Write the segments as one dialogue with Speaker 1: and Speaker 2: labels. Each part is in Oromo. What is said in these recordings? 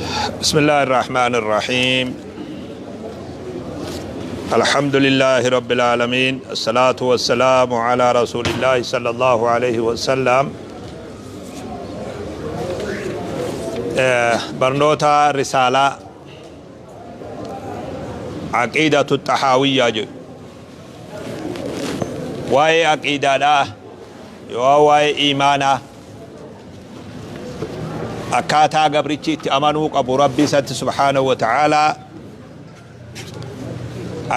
Speaker 1: بسم الله الرحمن الرحيم. الحمد لله رب العالمين، الصلاة والسلام على رسول الله صلى الله عليه وسلم. Barnoota risaalaa Aqiidatu Xahaawiyyaa jedhu, waa'ee aqiidaadhaa yoo waa'ee iimaanaa, akkaataa gabrichi itti amanuu qabu Rabbi isatti subhaanahu wa ta'aalaa,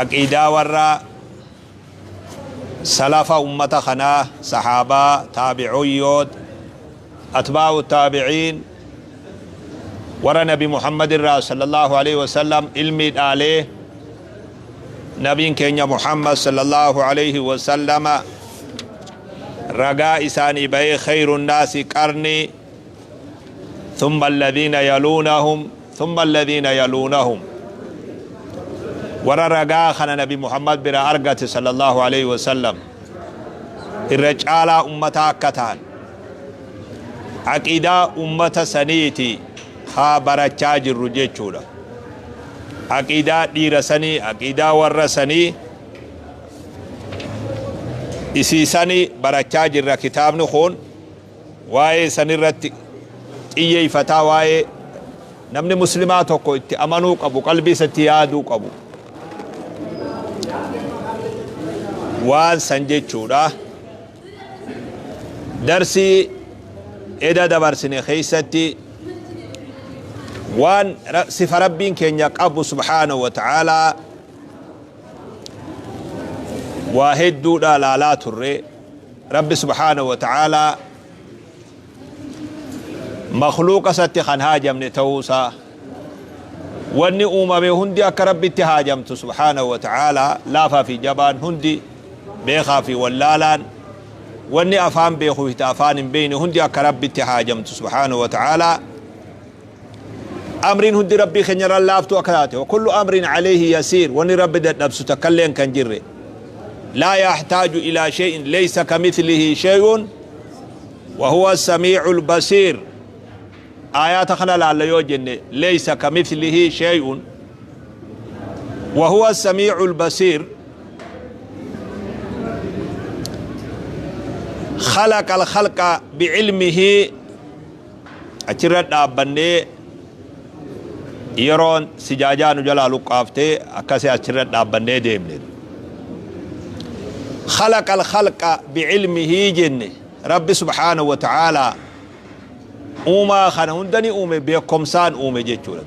Speaker 1: aqiidaa warra salafa ummata kanaa, sahaabaa, taabi'uyyoot, atbaa'u taabiciin, warra Nabi Muhammad irraa sallallahu alaihi wasallam ilmii dhaalee, nabiin keenya Muhammad sallallahu alaihi wasallama ragaa isaanii bahee, خير الناس قرني ثم الذين يلونهم ثم الذين يلونهم، warra ragaa kana Nabi Muhammad bira argate sallallahu alaihi wasallam irra caalaa ummata akka ta'an, aqiidaa ummata saniiti haa barachaa jirru jechuudha. Aqiidaa dhiira sanii, aqiidaa warra sanii isiisanii barachaa jirra. Kitaabni kun waa'ee sanirratti xiyyeeffataa, waa'ee namni muslimaa tokko itti amanuu qabu, qalbii isatti yaaduu qabu waan san jechuudha. Darsii eda dabarsine keeysatti waan sifa Rabbiin keenya qabu subhaanahu wa ta'aalaa waa hedduudha laalaa turre. Rabbi subhaanahu wa ta'aalaa makhluuqa isatti kan haajamne ta'uusaa, wanni uumame hundi akka Rabbitti haajamtu subhaanahu wa ta'aalaa, laafaa fi jabaan hundi, beekaa fi wallaalaan, wanni afaan beeku fi afaan hin beekne hundi akka Rabbitti haajamtu subhaanahu wa ta'aalaa, amriin hundi Rabbii keenya irra laaftuu akka taate, وكل أمر عليه يسير, wanni Rabbi dadhabsu takkalleen kan jirre, لا يحتاج إلى شيء، ليس كمثله شيء وهو السميع البصير. آيات kana laalla yoo jenne، ليس كمثله شيء وهو السميع البصير. خلق الخلق بعلمه achirra dhaabbannee, yeroon sijaajaa nu jalaa luqqaaftee akkasii achirra dhaabbannee deemne. خلق الخلق بعلمه jenne. Rabbi subhaanahu wa ta'aalaa uumaa kana hundani uume, beekomsaan uume jechuudha.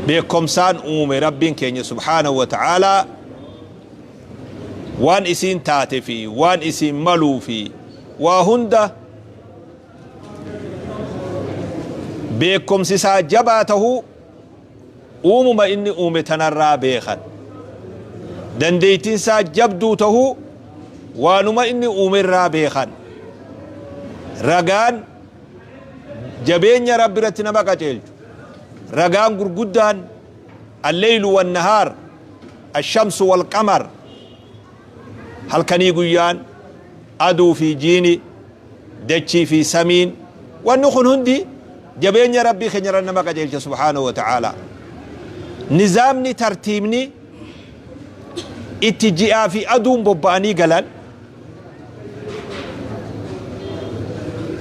Speaker 1: Beekomsaan uume Rabbiin keenya subhaanahu wa ta'aalaa, waan isiin taate fi waan isiin maluu fi waa hunda beekomsi isaa jabaa tahuu uumuma inni uume tanarraa beekan, dandeettiin isaa jabduu tahuu waanuma inni uume irraa beekan. Ragaan jabeenya Rabbi irratti nama qaceelchu, ragaan gurguddaan الليل والنهار، الشمس والقمر, halkanii guyyaan, aduu fi jiini, dachii fi samiin, wanni kun hundi jabeenya Rabbii keenya irra nama qajeelcha subhaanahu wa ta'aalaa. Nizaamni, tartiibni itti ji'aa fi aduun bobba'anii galan,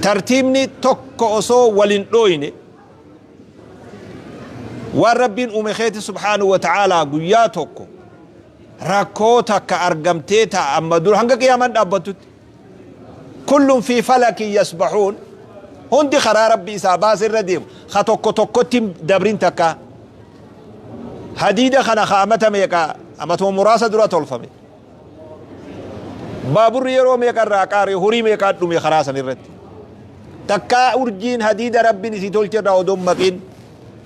Speaker 1: tartiibni tokko osoo walin dhooyne, waan Rabbiin uume keeti subhaanahu wa ta'aalaa guyyaa tokko rakkoo takka argamtee ta'a amma dura hanga qiyaamaan dhaabbattutti, كل في فلك يسبحون, hundi karaa Rabbi isaa baase irra deemu, ka tokko tokkotti dabrin takka. Hadiida kana ka amata meeqa, amatuma muraasa dura tolfame. Baaburri yeroo meeqa irraa qaare, horii meeqaa dhume karaa san irratti. Takkaa urjiin hadiida Rabbiin isii tolche irraa odoo hin maqin,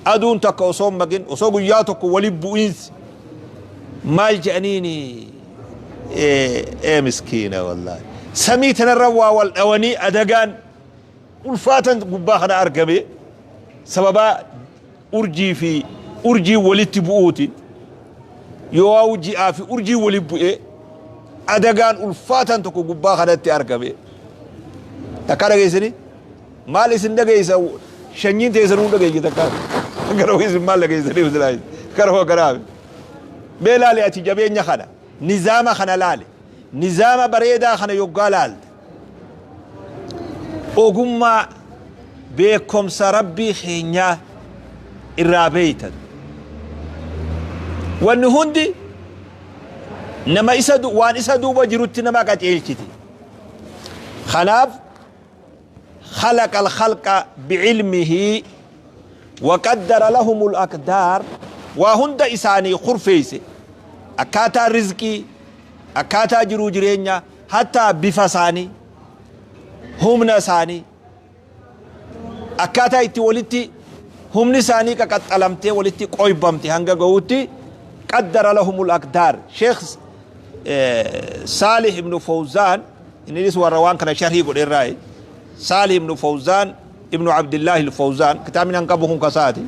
Speaker 1: aduun takka osoo hin maqin, osoo guyyaa tokko wali bu'iinsi maal jedhaniini, ee miskiina, wallaahi, samii tanarra waa wal dhawanii adagaan ulfaatan gubbaa kana argame sababaa urjii fi urjii walitti bu'uutiin, yoo ji'aa fi urjii walitti bu'ee adagaan ulfaatan tokko gubbaa kanatti argame. Takka dhageessanii maal isin dhageessa? Shanyiin teessanuu dhageeyyi takka. Gara isin maal dhageessaniif silaa gara garaa. Mee laali ati jabeenya kana, nizaama kana laali. Nizaama bareedaa kana yoggaa laalte. Ogummaa beekomsa Rabbii keenyaa irraa beeytan. Wanni hundi nama isa waan isa duuba jirutti nama qaceelchiti. Kanaaf خلق الخلق بعلمه وقدر لهم الأقدار. Waa hunda isaanii kurfeeyse, akkaataa rizqii, akkaataa jiruu jireenyaa, hattaa bifa isaanii, humna isaanii, akkaataa itti walitti humni isaanii qaqaxxalamtee walitti qoybamte hanga gahutti qaddara lahumul aqdaar. Sheekh Saalih ibnu Fawzaan, inninis warra waan kana sharhii godhe irraayi. Saalih ibnu Fawzaan ibnu Abdillaahi Fawzaan, kitaabni an qabu kun kasaati.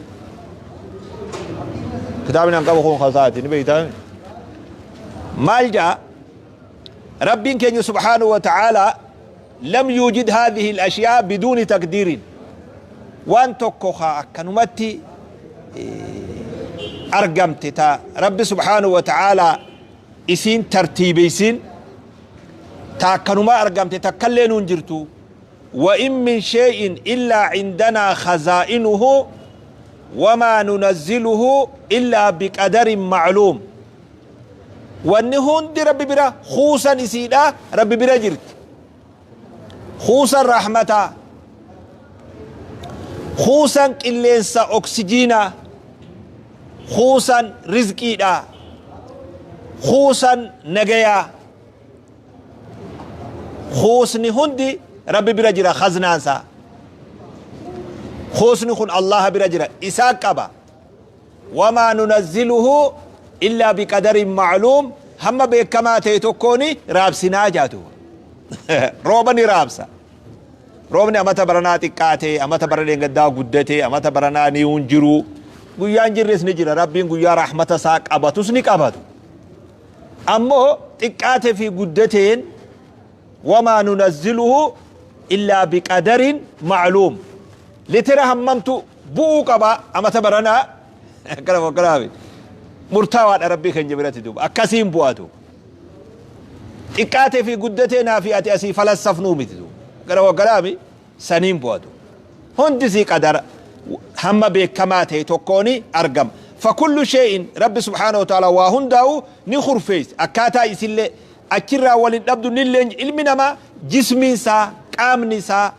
Speaker 1: Kitaabni an qabu kun kasaati, ni beektaa. Maal jaa? Rabbiin keenya subhaanahu wa ta'aalaa lam yuujid haadhihi al-ashyaa biduuni taqdiirin. Waan tokko kaa akkanumatti argamte ta Rabbi subhaanahu wa ta'aalaa isiin tartiibeysin ta akkanumaa argamte takkallee nuun jirtu. Wa in min shay'in illaa cindanaa khazaa'inuhu wamaa nunazziluhu illaa biqadarin ma'luum. Wanni hundi Rabbi bira kuusan isiidha, Rabbi bira jirti. Kuusan rahmataa, kuusan qilleensa oksijiinaa, kuusan rizqiidha, kuusan nagayaa, kuusni hundi Rabbi bira jira. Khaznaansaa kuusni kun Allaha bira jira, isaa qaba. Wamaa nunazziluhu illaa biqadarin ma'luum. Hamma beekamaa ta'e tokkooni raabsinaa jaatu. Rooba ni raabsa. Roobni amata baranaa xiqqaate, amata bara dheengaddaa guddate, amata baranaa ni hin jiru, guyyaan jirres ni jira. Rabbiin guyyaa rahmata isaa qabatus ni qabatu. Ammoo xiqqaate fi guddateen wamaa nunazziluhu illaa biqadarin ma'luum. Litira hammamtu bu'uu qaba amata baranaa akkana akkanaafi murtaawaadha Rabbii keenya biratti. Duuba akkasiin bu'atu. Xiqqaatee fi guddatee naa fi ati asii falassafnuu miti. Duuba gara akkanaafi saniin bu'atu. Hundi sii qadara hamma beekamaa ta'e tokkooni argama. Fakullu shee'in Rabbi subhaanahu wa ta'ala waa hundaa'u ni kurfeesse. Akkaataa isillee achirraa walin dhabdu nillee ilmi namaa jismiin isaa, qaamni isaa,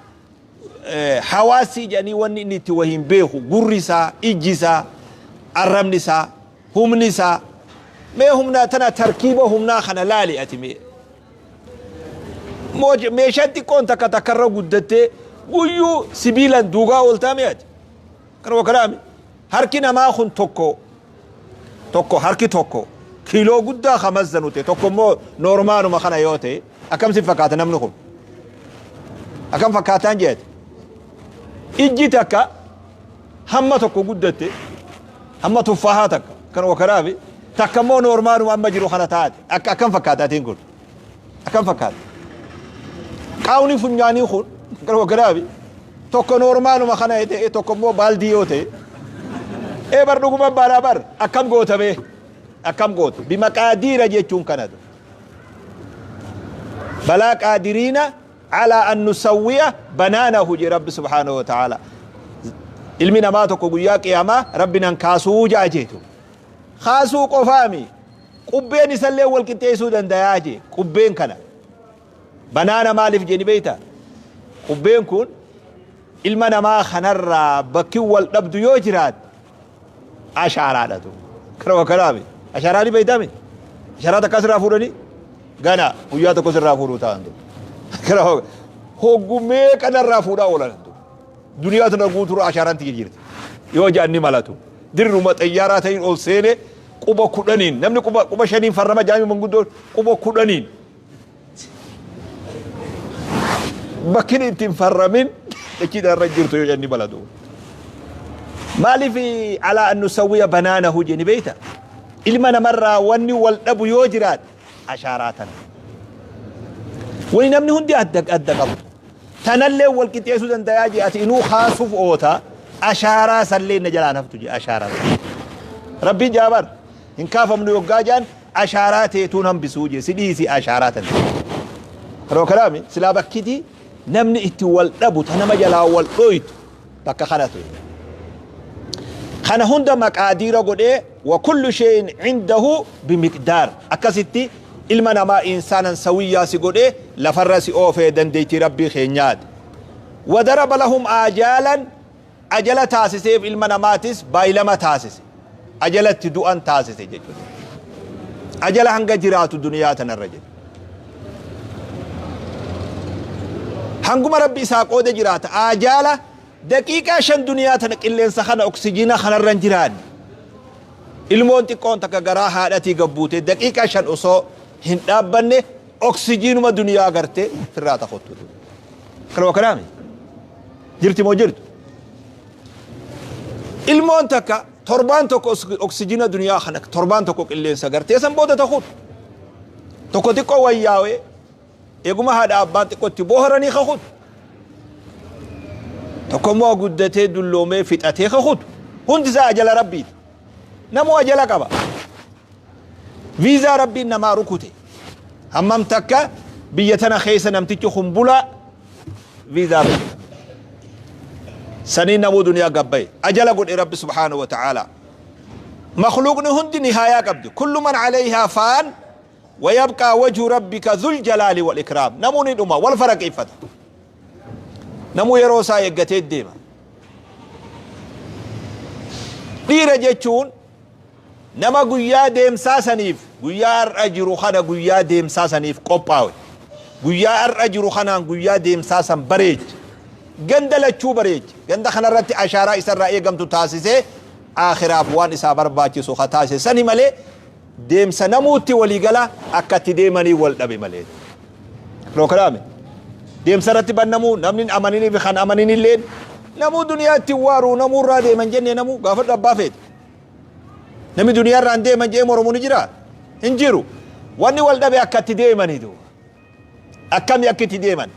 Speaker 1: hawaasii jedhanii wanni inni itti wahiin beeku, gurri isaa, ijji isaa, arrabni isaa, humni isaa. Mee humna tana, tarkiiba humnaa kana laali ati. Mee meeshaan xiqqoon takka takkarra guddattee guyyuu sibiilan duugaa ooltaa. Mee ati kanuma kanaami harki namaa kun tokko tokko, harki tokko kiiloo guddaa ka mazzanu ta'e, tokko immoo noormaaluma kana yoo ta'e, akkam si fakkaata? Namni kun akkam fakkaataan jeete? Ijji takka hamma tokko guddatte, hamma tuffaahaa takka kanuma kanaafi, takka immoo noormaaluma amma jiru kana taate, akka akkam fakkaata? Atiin kun akkam fakkaata? Qaawni funyaanii kun kanuma kanaafi tokko noormaaluma kana ta'e, tokko immoo baaldii yoo ta'e, ee bar dhuguma baadhaa bar akkam gootame? Akkam gootu? Bimaqaadiira jechuun kanatu. Balaa qaadiriina alaa an nusawwiya banaanahu je Rabbi subhaanahu wa ta'ala. Ilmi namaa tokko guyyaa qiyaamaa Rabbi nan kaasuu jaa jeetu. Kaasuu qofaami, qubbeen isallee wal qixxeessuu dandayaa jee. Qubbeen kana banaana maaliif jeeni beeyta? Qubbeen kun ilma namaa kanarraa bakki wal dhabdu yoo jiraat ashaaraadhatu. Kanuma kanaami ashaaraa ni beeytaami. Ashaaraa takka sirraa fuudhanii gana guyyaa tokko sirraa fuudhuu ta'an. Hoggumee kanarraa fuudhaa oolan. Duniyaa tana guutuurra ashaaraan tiyya jirti yoo ja'an ni malatu. Dirruma xayyaaraa ta'in ol seene quba 10n namni quba 5n farrama jaami. Manguddoon quba 10n bakkin ittiin farramin dachii irra jirtu yoo ja'an ni malatu. Maaliif alaa an nusawwiya banaanahu jeni beeyta? Ilma namarraa wanni wal dhabu yoo jiraat ashaaraa tana. Wani namni hundi adda adda qabu tanallee wal qixxeessuu dandayaa jee. Ati inuu kaasuuf oota. Ashaaraa sallee na jalaan haftu jee ashaaraa san. Rabbiin jaa bar hin kaafamnu yoggaa jaan ashaaraa teetuun hambisuu jee si dhiisi ashaaraa tan. Yeroo kanaami silaa bakkiti namni itti wal dhabu ta nama jalaa wal dhoytu bakka kana ture. Kana hunda maqaadiira godhee wa kullu shay'in indahu bimiqdaar akkasitti ilma namaa insaanan sawiyyaa si godhee lafarra si oofee dandeettii Rabbii keenyaati. Wadaraba lahum aajaalan ajala taasiseef ilma namaatis baay'ilama taasise. Ajala itti du'an taasise jechuudha. Ajala hanga jiraatu duniyaa tanarra jedhe. Hanguma Rabbi isaa qoode jiraata. Aajaala daqiiqaa 5 duniyaa tana qilleensa kana oksijiina kanarra hin jiraanne. Ilmoon xiqqoon takka garaa haadhatii gad buutee daqiiqaa 5 osoo hin dhaabbanne oksijiinuma duniyaa gartee firraa takottu. Kanuma kanaami. Jirti moo jirtu? Ilmoon takka torbaan tokko oksijiina duniyaa kana torbaan tokko qilleensa gartee san booda takutu. Tokko xiqqoo wayyaawee eeguma haadha abbaan xiqqoo itti booharanii kakutu. Tokko immoo guddatee dulloomee fixatee kakutu. Hundi isaa ajala Rabbiiti. Namuu ajala qaba. Viizaa Rabbiin namaa rukute. Hammam takka biyya tana keessa namtichi kun bulaa viizaa rukute. Saniin namuu duniyaa gabbaye. Ajala godhe Rabbi subhaanahu wa ta'ala. Makhluuqni hundi nihaayaa qabdi. Kullu man alayhaa faan wa yabqaa wajhu rabbika dhul jalaali wal ikraam. Namuu ni dhuma wal faraqeeffata. Namuu yeroo isaa eeggatee deema. Dhiira jechuun Nama guyyaa deemsaa saniif, guyyaa har'a jiru kana guyyaa deemsaa saniif qophaawe. Guyyaa har'a jiru kanaan guyyaa deemsaa san bareeche. Ganda lachuu bareeche. Ganda kanarratti ashaaraa isarraa eegamtu taasisee aakhiraaf waan isaa barbaachisu ka taasise sani malee deemsa namuutti walii gala akka itti deemanii wal dhabe malee. Rookalaame. Deemsa irratti bannamuu namni hin amaninii fi kan amaninilleen namuu duniyaa ittiin waaruu namuu irraa deeman jennee namuu gaafadhu abbaa feete. Namni duniyaa irraan deeman jedhee moromu ni jiraa? Hin jiru. Wanni wal dhabe akka itti deemanii duuba. Akkami akka itti deeman?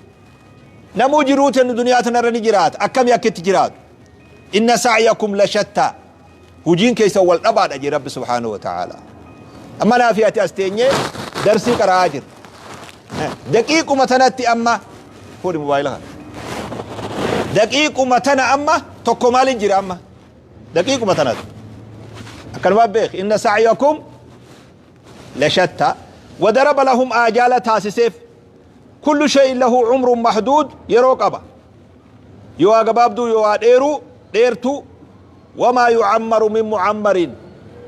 Speaker 1: Namuu jiruu tennu duniyaa tanarra ni jiraata. Akkami akka itti jiraatu? Inna sa'yakum la shattaa. Hujiin keessan wal dhabaadha jee Rabbi subhaanahu wa ta'ala. Amma naa fi ati as teenyee darsii qara'aa jirra. Daqiiquma tanatti amma fuudhi mobaayila kana. Daqiiquma tana amma tokko maalin jira amma? Daqiiquma tanatu. Akkanumaa beek inna sa'yakum lashatta wadaraba lahum aajaala taasiseef kullu shay'in lahu umrun mahduud yeroo qaba. Yoo waa gabaabduu yoo waa dheeruu dheertuu wamaa yucammaru min mucammarin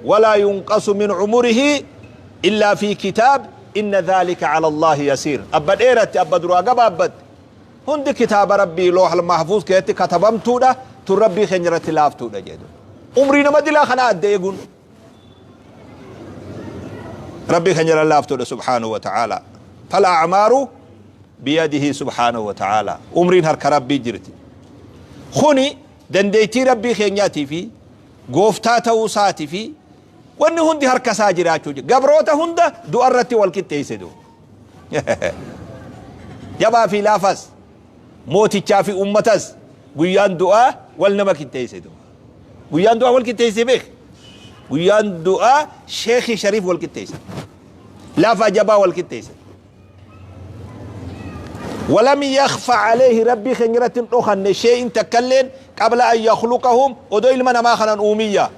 Speaker 1: walaa yunqasu min cumurihi illaa fi kitaab inna dhaalika cala Allaahi yasiir. Abba dheeratti abba duraa gabaabbatte Hundi kitaaba Rabbii loohal mahfuuz keessatti katabamtuudha, tun Rabbii keenya irratti laaftuudha jedhu. Umrii nama dilaa kana adda eeguun Rabbii keenya irra laaftuudha subhaanahu wa ta'ala. Fal a'maaru biyadihi subhaanahu wa ta'ala. Umriin harka Rabbii jirti. Kuni dandeettii Rabbii keenyaatii fi gooftaa ta'uu isaatii fi wanni hundi harka isaa jiraachuu gabroota hunda du'a irratti wal qixxeesse duuba. Jabaa fi laafas, mootichaa fi uummatas guyyaan du'aa wal nama qixxeesse duuba. Guyyaan du'aa wal qixxeesse beek. Guyyaan du'aa sheekhi shariif wal qixxeesse. Laafaa jabaa wal qixxeesse. Walam yakhfa alayhi rabbii keenya irratti hin dhokanne shee'in takkalleen qabla an yakhluqahum odoo ilma namaa kanan uumiyya.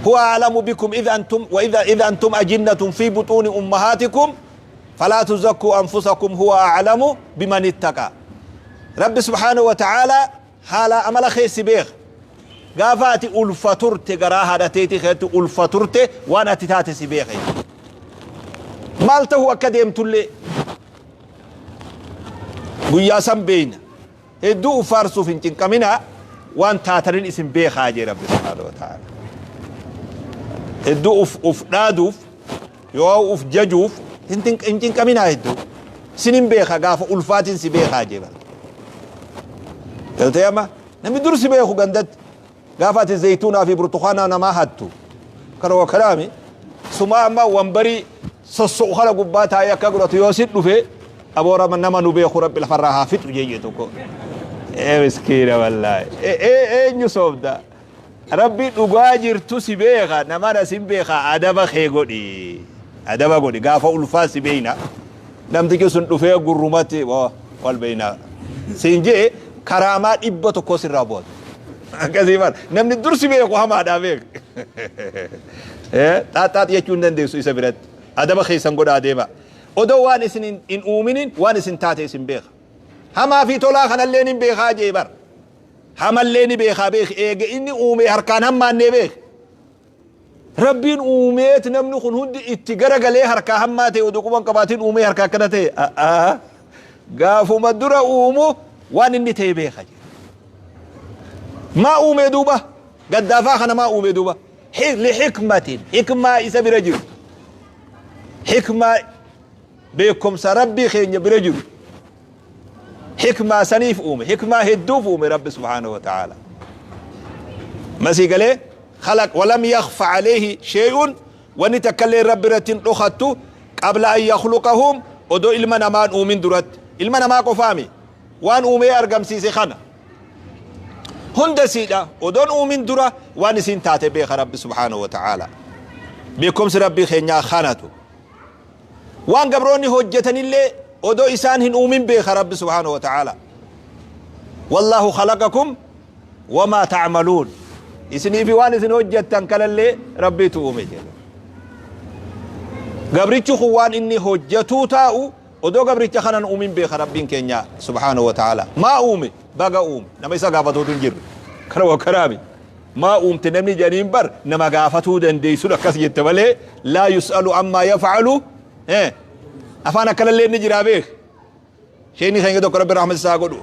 Speaker 1: Huwa a'lamu bikum idh antum wa idha idh antum ajinnatun fi butuuni ummahaatikum falaa tuzakkuu anfusakum huwa a'lamu biman ittaqa. Rabbi subhaanahu wa ta'ala haala amala kee si beeka. Gaafa ati ulfa turte garaa haadha teetii keessatti ulfa turte waan ati taate si beeka. Maal ta'uu akka deemtullee guyyaa san beeyna. Hedduu uf faarsuuf hin cinqaminaa, waan taatanin isin beekaa jee Rabbi subhaanahu wa ta'aala. Hedduu uf uf dhaaduuf yoo uf jajuuf hin tin- hin cinqaminaa hedduu. Sinin beeka gaafa ulfaatin si beekaa jee bara. Galtee amma namni dur si beeku gandatti Gaafa ati zeytuunaa fi burtukaanaa namaa hattu kana waa kalaami sumaa amma wanbarii sosso'u kana gubbaa taa'ee akka godhatu yoo si dhufe aboora nama nu beeku rabbi lafarraa haa fixu jee tokko. Ee miskiina wallaahi. Eenyu soobda? Rabbi dhugaa jirtu si beeka, namana sin beeka, adaba kee godhi. Adaba godhi gaafa ulfaa si beeyna. Namtichi sun dhufee gurrumatti wal beeyna. Siin jee karaamaa 100 sirraa bu'atu. Akkasii bara namni dur si beeku hamaadhaa beek. Xaaxxaax jechuu hin dandeessu isa biratti. Adaba keessan godhaa deema. Odoo waan isin hin uuminin waan isin taate isin beeka. Hamaa fi tolaa kanallee ni beekaa jee bara. Hamallee ni beekaa beeki eega inni uumee harkaan hammaannee beeki. Rabbiin uumeet namni kun hundi itti garagalee harkaa hammaa ta'e oduu quban qabaatiin uumee harkaa akkana ta'e. Gaafuma dura uumu waan inni ta'e beeka jedhe. Maa uumee duuba? Gaddaafaa kana maa uumee duuba? Lixikmatin hikmaa isa bira jiru. Hikmaa beekumsa Rabbii keenya bira jiru. Hikmaa saniif uume. Hikmaa hedduuf uume Rabbi subhaanahu wa ta'ala. Masii galee khalaq walam yakhfa alayhi shay'un, wanni takkallee Rabbi irratti hin dhokattu, qabla an yakhluqahum, odoo ilma namaan uumin duratti. Ilma namaa qofaami waan uumee argamsiise kana hunda siidha. Odoon uumin dura waan isiin taate beeka Rabbi subhaanahu wa ta'ala. Beekumsi Rabbii keenyaa kanatu. Waan gabroonni hojjetanillee odoo isaan hin uumin beeka Rabbi subhaanahu wa ta'ala. Wallaahu khalaqakum wamaa ta'maluun. Isinii fi waan isin hojjettan kanallee Rabbiitu uume jedhe. Gabrichi kun waan inni hojjetuu taa'u odoo gabricha kanan uumin beeka Rabbiin keenya subhaanahu wa ta'ala. Maa uume? Baga uume. Nama isa gaafatuutu hin jirre. Kana wakkaraami. Maa uumte namni jedhaniin bar nama gaafatuu dandeessun akkas jette malee laa yus'alu ammaa yaf'alu. Afaan akkanallee inni jiraa beek. Sheekni keenya tokko, Rabbi rahmata isaa godhu,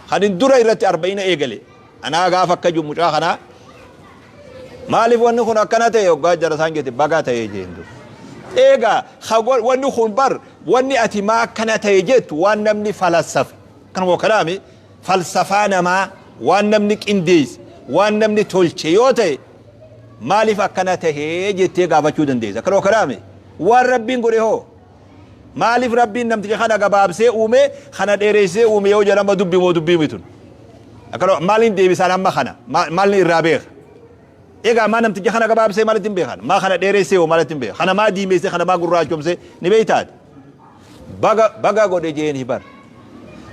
Speaker 1: kan hin dura irratti arba'ina eegale, anaa gaafa akka jiru mucaa kanaa maaliif wanni kun akkana ta'e hoggaa jara isaan jette, baga ta'e jeen dur. Eegaa wanni kun bar wanni ati maa akkana ta'e jettu waan namni falassafe kanuma kanaami falsafaa namaa, waan namni qindeesse, waan namni tolche yoo ta'e maaliif akkana tahee jettee gaafachuu dandeessa. Kanuma kanaami waan Rabbiin godhe hoo maaliif Rabbiin namticha kana gabaabsee uume, kana dheereessee uume yoo jedhama, dubbi moo dubbii mitun? Akkana maaliin deebisaan amma kana maalni irraa beeka? Egaa maa namticha kana gabaabsee maalitti hin beekan? Maa kana dheereessee hoo maalitti hin beekan? Kana maa diimeessee, kana maa gurraachomsee ni beektaati? Baga baga godhe jeeni bar.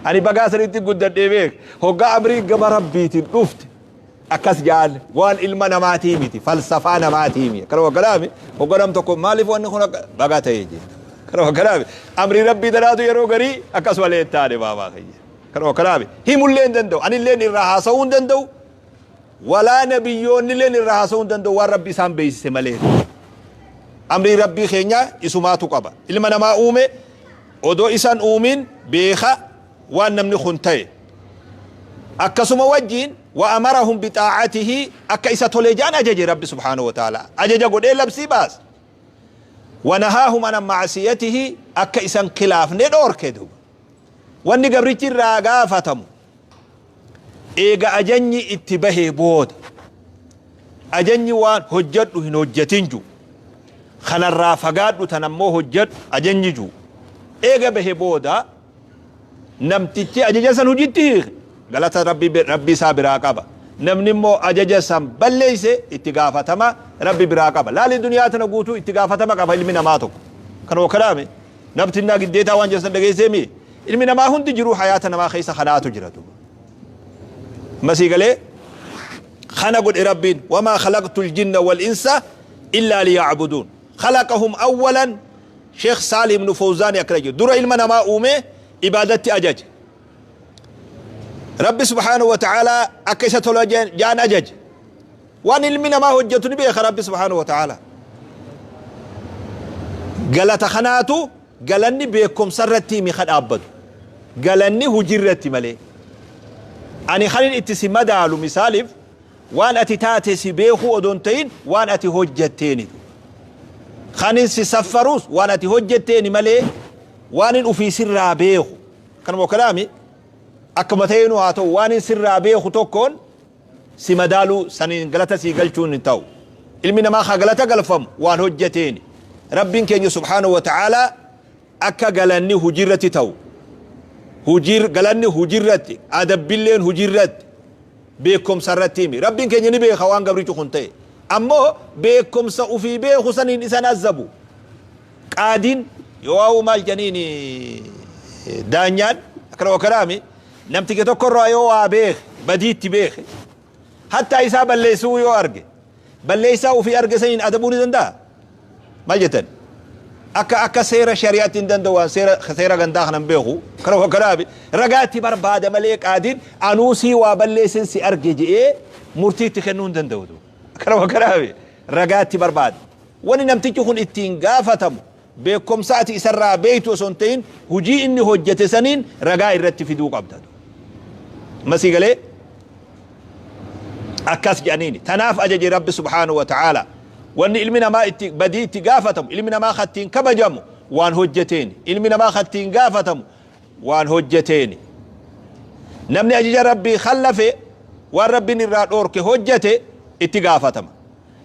Speaker 1: Ani bagaa sanitti guddadhee beek. Hoggaa amrii gama Rabbiitiin dhufte akkas jaan waan ilma namaatii miti, falsafaa namaatii miti. Kana waggalaami hoggaa nam tokko maaliif wanni kun akka baga ta'e jee. Kana waggalaami amrii Rabbii tanaatu yeroo garii akkas malee hin taane baabaa kiyya. Kana waggalaami himullee hin danda'u, anillee irraa haasa'uu hin danda'u, walaa nabiyyoonnilleen irraa haasa'uu hin danda'u waan Rabbi isaan beeksise malee. Amrii Rabbii keenyaa isumaatu qaba. Ilma namaa uume, odoo isan uumin beeka waan namni kun ta'e. Akkasuma wajjiin wa amarahum bixaa'atihi, akka isa tole ja'an ajaje Rabbi subhaanahu wa ta'ala. Ajaja godhee labsii baase. Wa nahaahum an ma'asiyatihi, akka isan khilaafne dhoorke duuba. Wanni gabrichi irraa gaafatamu eega ajanyi itti bahee booda, ajanyi waan hojjadhu hin hojjatin ju, kanarraa fagaadhu tan ammoo hojjadhu ajanyi ju eega bahe booda, namtichi ajaja san hujitti hiike galata Rabbi Rabbi isaa biraa qaba. Namni immoo ajaja san balleeyse itti gaafatama Rabbi biraa qaba. Laali, duniyaa tana guutuu itti gaafatama qaba ilmi namaa tokko. Kan wakalaame nabtinnaa giddeetaa waan jedhan dhageessee mi ilmi namaa hundi jiruu hayaata namaa keessa kanaatu jira duuba. Masii galee kana godhe Rabbiin: wamaa khalaqtul jinna wal insa illaa liya'buduun. Khalaqahum awwalan. Sheekh Saalih ibn Fawzaani akkana jedhu: dura ilma namaa uumee ibaadatti ajaje. Rabbi subhaanahu wa ta'aalaa akka isa tola jaan ajaje. Waan ilmi namaa hojjetu ni beeka Rabbi subhaanahu wa ta'aalaa. Galata kanaatu galanni beekumsa irratti himi ka dhaabbatu. Galanni hojii irratti malee. Ani kanin itti si madaalu misaaliif waan ati taate si beekuu odoo hin ta'in waan ati hojjetteeni. Kanin si saffarus waan ati hojjetteeni malee waanin ufii sirraa beeku. Kanuma kalaami akkuma ta'eenuu haa ta'u, waanin sirraa beeku tokkoon si madaaluu saniin galata sii galchuun hin ta'u. Ilmi namaa haa galata galfamu waan hojjeteeni. Rabbiin keenya subhaanahu wa ta'aalaa akka galanni hojii irratti ta'u. Hujii galanni hujirratti, adabbilleen hujirratti, beekumsa irratti himi. Rabbiin keenya ni beeka waan gabrichi kun ta'e. Ammoo beekumsa ufii beeku saniin isan azabu. Qaadiin yoo waa'uu maal janiin daanyaan akkana wakaraami namticha tokko irraa yoo waa beeke, badiitti beeke, hattaa isaa balleessuu yoo arge, balleessaa ufii arge saniin adabuu ni danda'a? Maal jettan? Akka seera shari'aatti hin danda'u, waan seera gandaa kanan beeku. Kana wakaraami ragaatti barbaada malee qaadiin anuu sii waa balleessin si arge je'ee murtiitti kennuu hin danda'u. Kana wakaraami ragaatti barbaada. Wani namtichi kun ittiin gaafatamu beekumsa ati isarraa beektu osoo hin ta'in hujii inni hojjete saniin ragaa irratti fiduu qabda. Masii galee akkas jedhaniini. Tanaaf ajaje Rabbi subhaanahu wa ta'ala. Wanni ilmi namaa itti badii itti gaafatamu, ilmi namaa kattiin kabajamu waan hojjeteeni. Ilmi namaa kattiin gaafatamu waan hojjeteeni. Namni ajaja Rabbii khallafe, waan Rabbiin irraa dhoorke hojjete, itti gaafatama.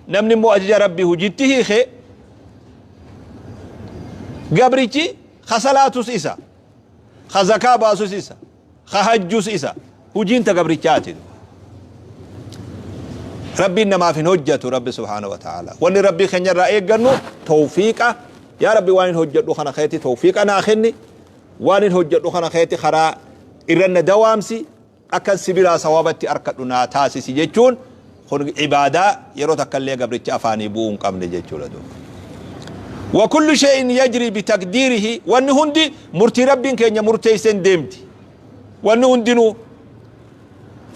Speaker 1: Namni immoo ajaja Rabbii hujitti hiike, gabrichi ka salaatus isa, ka zakaa baasus isa, ka hajjus isa, hujiin ta gabrichaati. Rabbiin namaaf hin hojjatu. Rabbi subhaanahu wa ta'ala, wanni Rabbii keenya irraa eeggannu tawfiiqa. Yaa Rabbi, waan hin hojjedhu kana keetti tawfiiqa naa kenni, waan hin hojjedhu kana keetti karaa irra na dawaamsi, akkan si biraa sawabatti arkadhu naa taasisi jechuun kun ibaadaa yeroo takka illee gabricha afaanii bu'uu hin qabne jechuudha duuba. Wa kullu shay'in yajri bitaqdiirihi, wanni hundi murtii Rabbiin keenya murteessen deemti. Wanni hundinuu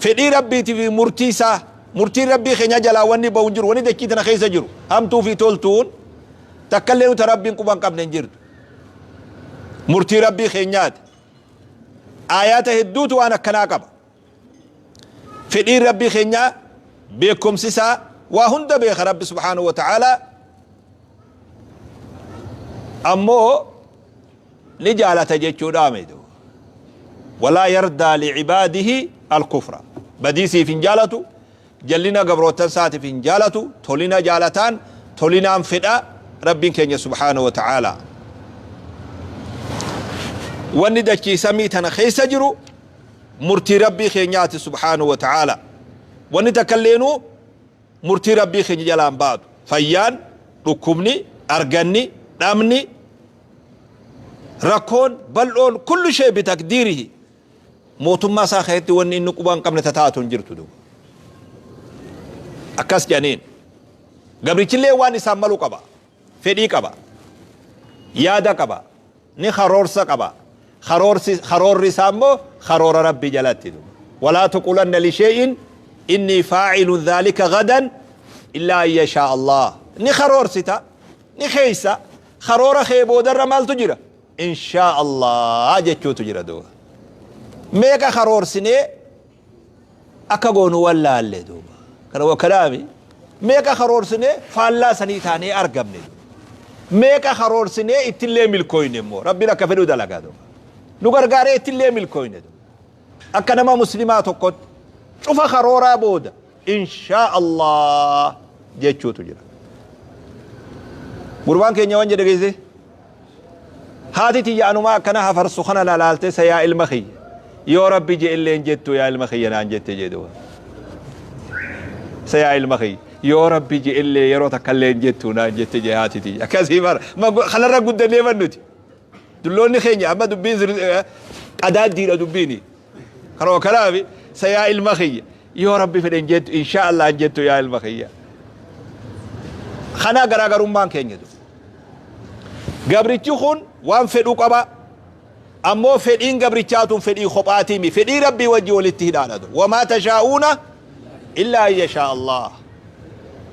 Speaker 1: fedhii Rabbiitii fi murtii isaa, murtiin Rabbii keenya jalaa wanni bahu hin jiru. Wanni dachii tana keessa jiru hamtuu fi toltuun takka illee nuti Rabbiin quba hin qabne hin jirtu. Murtii Rabbii keenyaati. Aayaata hedduutu waan akkanaa qaba. Fedhiin Rabbii keenyaa, beekumsi isaa, waa hunda beeka Rabbi subhaanahu wa ta'aalaa, ammoo ni jaalata jechuudha miti. Walaa yardaa licibaadihi alkufra. Badii siif hin jaalatu, jallina gabrootan isaatiif hin jaalatu, tolina jaalataan, tolinaan fedha Rabbiin keenya subhaanahu wa ta'aalaa. Wanni dachii samii tana keessa jiru murtii Rabbii keenyaati subhaanahu wa ta'aalaa. Wanni takka illeenuu murtii Rabbii keenya jalaan baatu. Fayyaan, dhukkubni, arganni, dhabni, rakkoon bal'oon, kullu shay bitaqdiirihi, mootummaa isaa keessatti wanni inni quba hin qabne tataatu hin jirtu duuba. Akkas jedhaniin. Gabrichillee waan isaan malu qaba. Fedhii qaba. Yaada qaba. Ni karoorsa qaba. Karoorsi karoorri isaa immoo karoora Rabbii jalatti duuba. Walaa tuqulanna lishee'in innii faa'ilun dhaalika gadan illaa an yashaa Allah. Ni karoorsita. Ni keessa. Karoora kee boodarra maaltu jira? Inshaa Allah jechuutu jira duuba. Meeqa karoorsinee akka goonu wallaalle duuba. Kana wakkalaami. Meeqa karoorsinee faallaa sanii taanee argamne duuba. Meeqa karoorsinee ittillee milkooyne immoo Rabbiin akka fedhu dalagaa duuba. Nu gargaaree ittillee milkooyne duuba. Akka nama muslimaa tokkotti cufa karooraa booda inshaa Allah jechuutu jira. Gurbaan keenya waan jedhe geesse, haati tiyya anumaa akkana hafarsu kana na laalte, sa yaa ilma kiyya, yoo Rabbi je illeen jettu yaa ilma kiyya naan jette jedhu. Sa yaa ilma kiyya, yoo Rabbi je illee yeroo takka illee hin jettu naan jette je haati tiyya. Akkasii bara kanarra guddannee bannuti. Dulloonni keenya amma dubbiin qadaaddiidha dubbiini. Kanuma kanaafi sa yaa ilma kiyya, yoo Rabbi fedhe hin jettu, insha Allah hin jettu yaa ilma kiyya. Kana garaagarummaan keenya du. Gabrichi kun waan fedhu qaba. Ammoo fedhiin gabrichaatun fedhii kophaatiimi. Fedhii Rabbii wajji walitti hidhaadha. Wamaa tashaa'uuna illaa an yashaa Allah.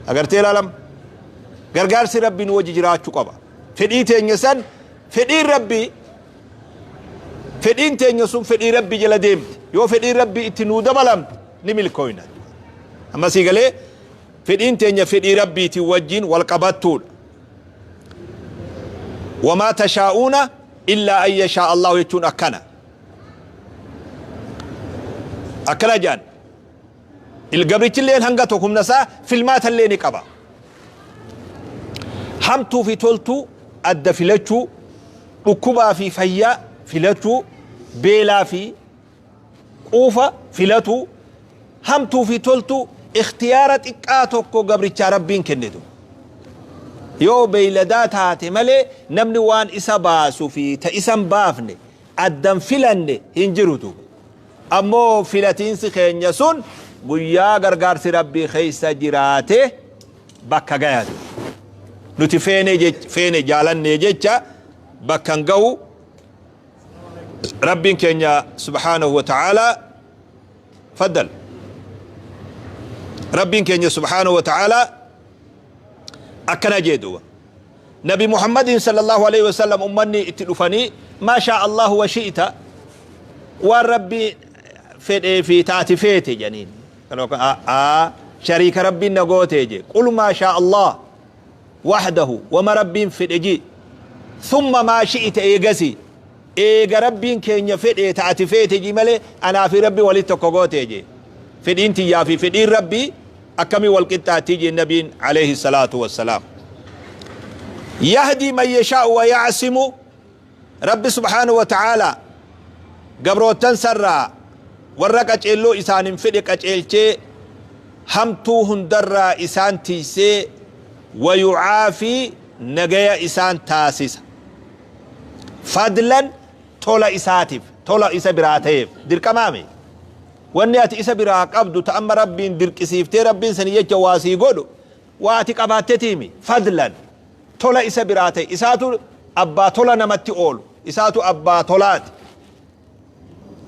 Speaker 1: Agartee ilaalam. Gargaarsi Rabbii nu wajji jiraachuu qaba. Fedhii teenya san fedhiin Rabbii, fedhiin teenya sun fedhii Rabbii jala deemte. Yoo fedhiin Rabbii itti nuu dabalamte ni milkooyna. Amma sii galee, fedhiin teenya fedhii Rabbiitiin wajjin wal qabattuudha. Wamaa tashaa'uuna illaa an yashaa Allahu jechuun akkana. Akkana jedhan. Gabrichilleen hanga tokko humna isaa filmaatallee ni qaba. Hamtuu fi toltuu adda filachuu, dhukkubaa fi fayyaa filachuu, Beelaa fi quufa filatuu, hamtuu fi toltuu ikhtiyaara xiqqaa tokko gabrichaa Rabbiin kennetu. Yoo beeyladaa taate malee namni waan isa baasu fi ta isa hin baafne addan filanne hin jiru duuba. Ammoo filatiinsi keenya sun guyyaa gargaarsi Rabbii keessa jiraate bakka gaya duuba. Nuti feene jech feene jaalannee jecha bakka hin gahu. Rabbiin keenya subhaanahu wa ta'aalaa faddal. Rabbiin keenya subhaanahu wa ta'aalaa akkana jee duuba. Nabi Muhammadiin sallallahu alaihi wasallam ummanni itti dhufanii maa shaa Allahu wa shi'ta waan Rabbi fedhee fi taati feete jedhaniin. Shariika Rabbiin na gootee jee. Qul maa shaa Allah wahdahu wama Rabbiin fedhe ji. Thumma maa shi'ita eegasi. Eega Rabbiin keenya fedhee ta ati feete ji malee anaa fi Rabbi walitti tokko gootee jee. Fedhiin tiyyaa fi fedhiin Rabbii akkamiin wal qixxaattii jee Nabiin alayhi salaatu wassalaam. Yahdii man yashaa'u wa ya'simu Rabbi subhaanahu wa ta'aalaa gabroottan sarraa warra qaceelloo isaanin fedhe qaceelchee hamtuu hundarraa isaan tiysee wa yu'aafii nagaya isaan taasisa. Fadlan tola isaatif tola isa biraa ta'eef dirqamaami. Wanni ati isa biraa qabdu ta amma Rabbiin dirqisiiftee Rabbiin sanii jecha waa sii godhu waa ati qabaattetiimi. Fadlan tola isa biraa ta'e isaatu abbaa tola namatti oolu isaatu abbaa tolaati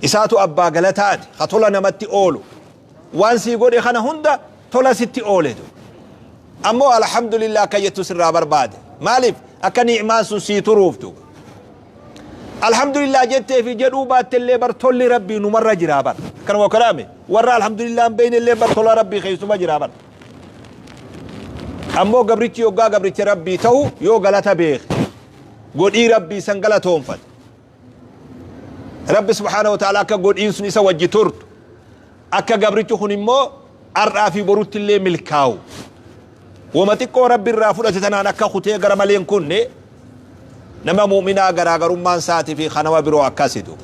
Speaker 1: isaatu abbaa galataati ka tola namatti oolu waan sii godhe kana hunda tola sitti ooletu. Ammoo alhamdulillah akka jettu sirraa barbaade. Maaliif akka ni'maan sun sii turuuf duuba. Alhamdulillah jettee fi jedhuu baattellee bar tolli Rabbii numarra jiraa bar. Akkanuma kalaame warra alhamdulillah hin beeynellee bar tola Rabbii keessuma jiraa bar. Ammoo gabrichi yoggaa gabricha Rabbii ta'u yoo galata beeke godhii Rabbii san galatoonfate. Rabbi subhaanahu wa ta'ala akka godhiin sun isa wajji turtu akka gabrichi kun immoo har'aa fi borutti illee milkaawu. Wama xiqqoo Rabbi irraa fudhate tanaan akka kutee gara malee hin kunne nama mu'minaa garaagarummaan isaatii fi kanama biroo akkasi duuba.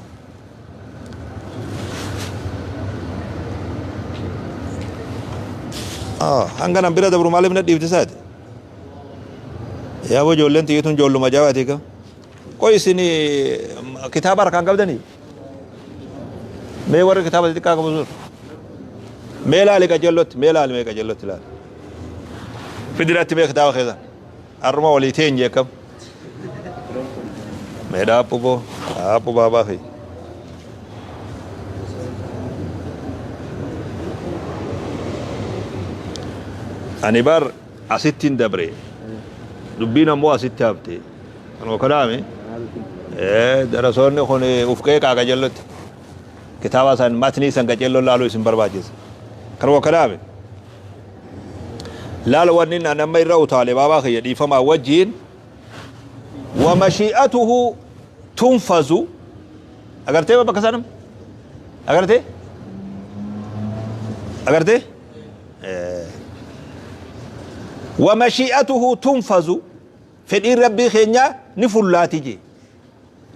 Speaker 1: Hanga nan bira dabru maaliif na dhiifte isaati? Yaa ijoolleen tiyyituun ijoolluma jabaati kam? Qoy isin kitaaba harkaan qabdanii? Mee warri kitaaba xixiqqaa qabu sun. Mee laali qajeellotti, mee laali mee qajeellotti laali. Fidiratti mee kitaaba keessan. Har'uma walii teenye akkam. Mee dhaaphu boo, dhaaphu baabaa fi. Ani bar asittiin dabre. Dubbiin ammoo asitti hafte. Kanuma kanaami darasoonni kun uf qeeqaa qajellotti. Kitaaba san matnii san qacelloon laaluu isin barbaachisa. Kanuma kanaami. Laal wanni an amma irra utaale baabaa kiyya dhiifamaa wajjiin wa mashi'atuhu tunfazu agartee bakka sana agartee agartee wa mashi'atuhu tunfazu Fedhiin Rabbii keenyaa ni fullaati jee.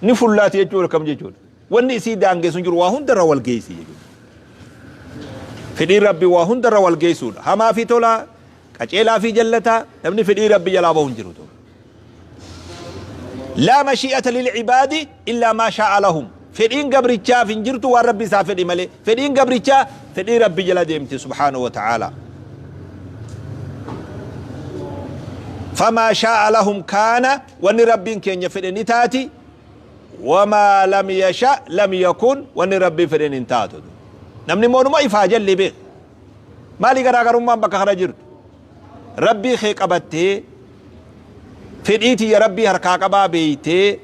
Speaker 1: Ni fullaati jechuun akkam jechuudha? Wanni isii daangessu hin jiru waa hundarra wal geessi jechuudha. Fedhiin Rabbii waa hundarra wal geessuudha. Hamaa fi tolaa, qaceelaa fi jallataa namni fedhii Rabbii jalaa bahu hin jiru. Laa mashi'ata lil ibaadi illaa maa shaa'a lahum. Fedhiin gabrichaaf hin jirtu waan Rabbi isaa fedhe malee. Fedhiin gabrichaa fedhii Rabbi jala deemti subhaanahu wa ta'aalaa. Famaa shaa'a lahum kaana wanni Rabbiin keenya fedhe ni taati. Wamaa lam yasha lam yakun wanni Rabbiin fedhe hin taatu. Namni immoo numa ifaa jalli beeka. Maali garaagarummaan bakka kana jirtu? Rabbii kee qabattee fedhii tiyya Rabbii harkaa qabaa beeytee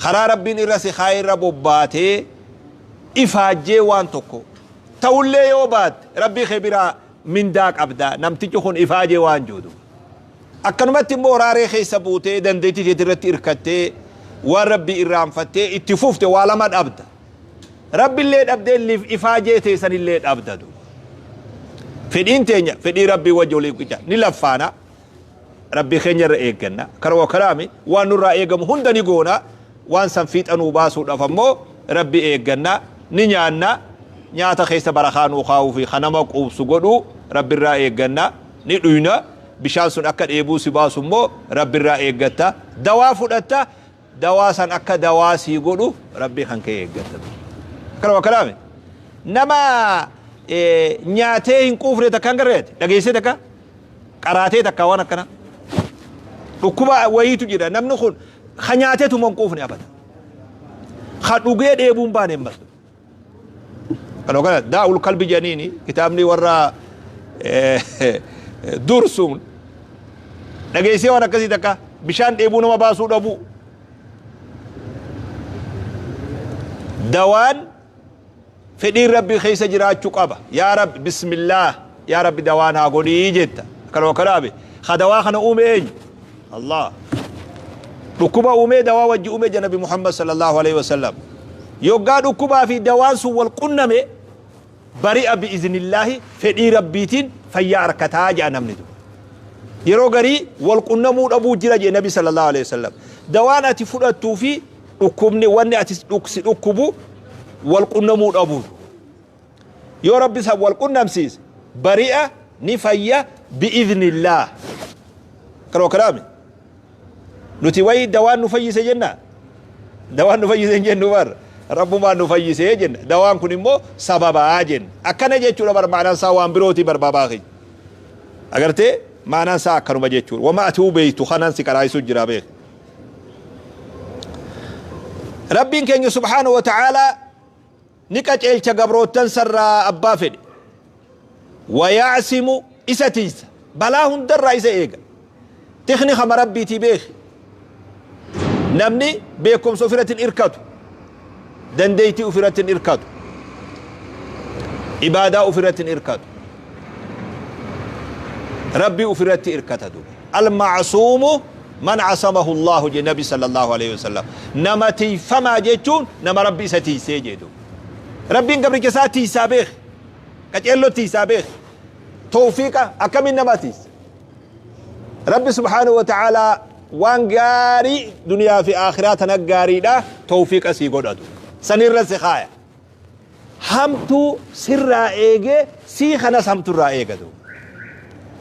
Speaker 1: karaa Rabbiin irra si kaa'e irra bobbaatee ifaajjee waan tokko ta'ullee yoo baatte Rabbii kee biraa mindaa qabda namtichi kun ifaajee waan jiru. Akkanumatti immoo raaree keessa buutee dandeettii teeti irratti irkattee waan Rabbii irraanfattee itti fufte waa lama dhabda. Rabbillee dhabdee ifaajee teessanillee dhabda duuba. Fedhiin teenya fedhii Rabbii wajji waliif qica ni laffaana. Rabbii keenya irra eegganna. Karuma kanaami waan nurraa eegamu hunda ni goona. Waan san fiixa nuu baasuudhaaf ammoo Rabbi eegganna. Ni nyaanna. Nyaata keessa barakaa nuu kaa'uu fi ka nama quubsu godhuu Rabbirraa eegganna. Ni dhuyna. Bishaan sun akka dheebuu si baasu immoo Rabbirraa eeggatta. Dawaa fudhatta. Dawaa san akka dawaa sii godhu Rabbii kan kee eeggatta. Akkanuma akkanaami. Nama nyaatee hin quufne takka hin garreeti. Dhageessee takka qaraatee takka waan akkana. Dhukkuba wayiitu jira. Namni kun ka nyaateetuma hin quufne abada. Ka dhugee dheebuu hin baane ammas. Kanuma kana daa'ul kalbi jedhaniini kitaabni warra dur sun dhageessee waan akkasii takka bishaan dheebuu nama baasuu dhabuu. Dawaan fedhiin Rabbii keessa jiraachuu qaba. Yaa Rabbi bismillaah yaa Rabbi dawaa naa godhii jetta. Kanuma kanaabe ka dawaa kana uume eenyu? Allah. Dhukkuba uumee dawaa wajji uume jedha Nabi Muhammad sallallahu alaihi wasallam. Yoggaa dhukkubaa fi dawaan sun wal qunname bari'a bi'iznillaahi, fedhii Rabbiitiin fayyaa arkataa jedha namni duba. Yeroo garii wal qunnamuu dhabuu jira jedhe Nabi sallallahu alaihi wasallam. Dawaan ati fudhattuu fi dhukkubni wanni ati si dhukkubu wal qunnamuu dhabuu. Yoo Rabbi san wal qunnamsiise bari'a, ni fayya bi'idhnillaah. Kanuma kanaami. Nuti wayi dawaan nu fayyise jenna. Dawaan nu fayyise hin jennu bar. Rabbumaan nu fayyise jenna. Dawaan kun immoo sababaa jenna. Akkana jechuudha bar, ma'anaan isaa waan birootii bar baabaa keenya. Agartee, ma'anaan isaa akkanuma jechuudha. Wama ati beektu kanaan si qaraayisuu jira beek. Rabbiin keenya subhaanahu wa ta'aalaa ni qaceelcha gabroottan sarraa abbaa fedhe. Waya'simu, isa tiysa. Balaa hundarraa isa eega. Tikni kama Rabbiitii beeki. Namni beekumsa ofirratti hin irkatu. Dandeettii ofirratti hin irkatu. Ibaadaa ofirratti hin irkatu. Rabbii ofirratti irkata duuba. Al-ma'suumu man asamahu Allahu jedhe Nabi sallallahu alaihi wasallam. Nama tiyfamaa jechuun nama Rabbi isa tiysee jedhe duuba. Rabbiin gabricha isaa tiysaa beeki. Qaceelloo tiysaa beeki. Tawfiiqa akkamiin nama tiysa? Rabbi subhaanahu wa ta'aalaa waan gaarii duniyaa fi aakhiraa tana gaariidha tawfiiqa sii godhatu. Sanirra si kaaya. Hamtuu sirraa eegee sii kanas hamturraa eegatu.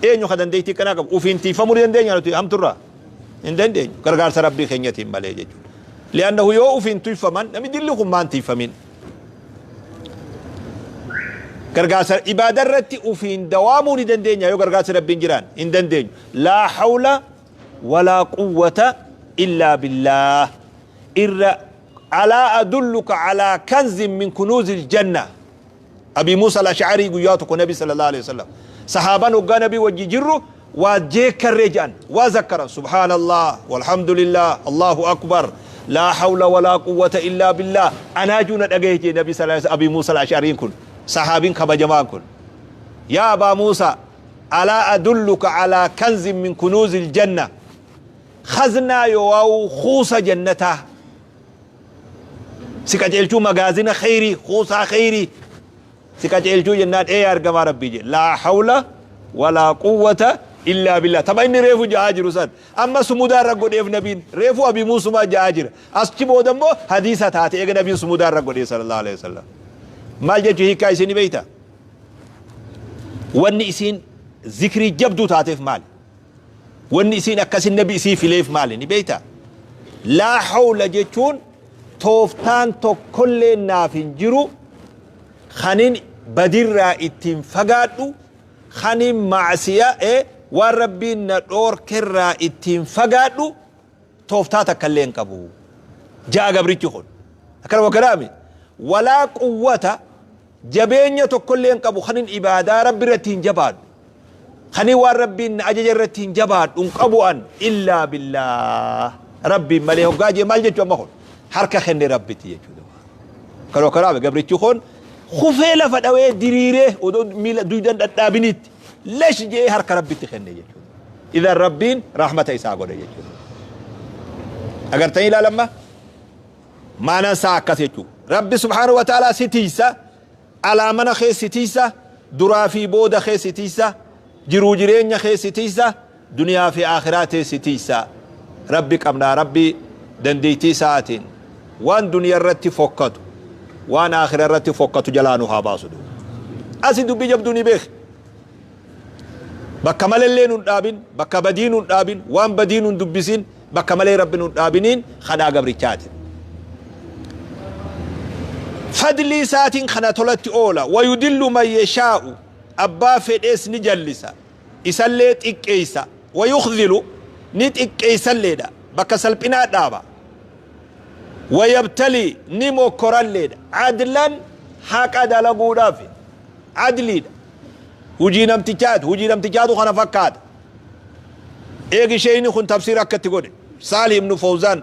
Speaker 1: Eenyu ka dandeettii akkanaa qabu? Ufiin tiifamuu ni dandeenya nuti hamturraa? Hin dandeenyu. Gargaarsa Rabbii keenyatiin malee jechuudha. Li'annahu yoo ufiin tuyfaman namni dilli kun maan tiifamin? Gargaarsa ibaada irratti ufiin dawaamuu ni dandeenya yoo gargaarsi Rabbiin jiraan hin dandeenyu. Laa hawla walaa quwwata illaa billaah. Irra alaa adulluka alaa kanzin min kunuuzil janna. Abi Muusa al-Ash'arii guyyaa tokko Nabi sallallahu alaihi wasallam sahaabaan hoggaa Nabii wajji jirru waa jeekkarree jedhan, waa zakkaran, subhaanallah walhamdulillah, Allahu akbar, laa hawla walaa quwwata illaa billah. Anaajuu na dhagaye jee Nabi sallallahu alaihi wasallam. Abi Muusa al-Ash'ariin kun, sahaabiin kabajamaan kun, yaa Abaa Muusa, alaa adulluka alaa kanzin min kunuuzil janna, khaznaa yoowaa'uu kuusa jannataa si qaceelchuu, magaazina kheyrii, kuusaa kheyrii si qaceelchuu jennaan, ee yaa ergamaa Rabbii jedhe. Laa hawla walaa quwwata illaa billah. Tama inni reefu ja'aa jiru san amma sumudaa irra godheef. Nabiin reefu Abii Muusumaa ja'aa jira, achi booda immoo hadiisa taate eega nabiin sumudaa irra godhee sallallahu alaihi wasallam. Maal jechuu hiikkaa isin beeyta? Wanni isiin zikrii jabduu taateef maali? Wanni isiin akkasin nabi isii fileef maali ni beeyta? Laa hawla jechuun tooftaan tokkollee naaf hin jiru kanin badirraa ittiin fagaadhu, kanin ma'asiya waan Rabbiin na dhoorkerraa ittiin fagaadhu tooftaa takkallee hin qabu ja'a gabrichi kun. Akkanuma kanaami. Walaa quwwata, jabeenya tokkollee hin qabu kanin ibaadaa Rabbi irratti hin jabaadhu, kanin waan Rabbiin na ajaja irratti hin jabaadhu hin qabu an illaa billaah, Rabbiin malee hoggaa jee maal jechuu? Amma kun harka kenne Rabbitti jechuudha. Kanuma kanaaf gabrichi kun kufee lafa dhawee diriiree odoo miila duydan dhadhaabinitti lesh jee harka Rabbitti kenne jechuudha. Idan Rabbiin rahmata isaa godhe jechuudha. Agartanii ilaalamma? Maanaan isaa akkas jechuudha. Rabbi subhaanahu wa ta'aalaa si tiysa, alaa mana kee si tiysa, duraa fi booda kee si tiysa, jiruu jireenya kee si tiysa, duniyaa fi aakhiraa tee si tiysa. Rabbi qabnaa, Rabbi dandeettii isaatiin waan duniyaa irratti fokkatu. Waan aakhira irratti fokkatu jalaa nu haa baasu duuba. Asi dubbii jabduu ni beeki. Bakka malellee nun dhaabin, bakka badii nun dhaabin, waan badii nun dubbisin, bakka malee Rabbi nun dhaabiniin kadhaa gabrichaati. Fadlii isaatiin kana tolatti oola. Wayudillu man yashaa'u, abbaa fedhees ni jallisa. Isallee xiqqeessa. Wayukhdhilu, ni xiqqeessalleedha. Bakka salphinaa dhaaba. Wayabtalii, ni mokkoralleedha. Adlan, haqa dalaguudhaaf. Adliidha. Hujii namtichaati. Hujii namtichaatu kana fakkaata. Eegi sheeyni kun tafsiira akka itti godhe. Saalih ibnu Fawzaan.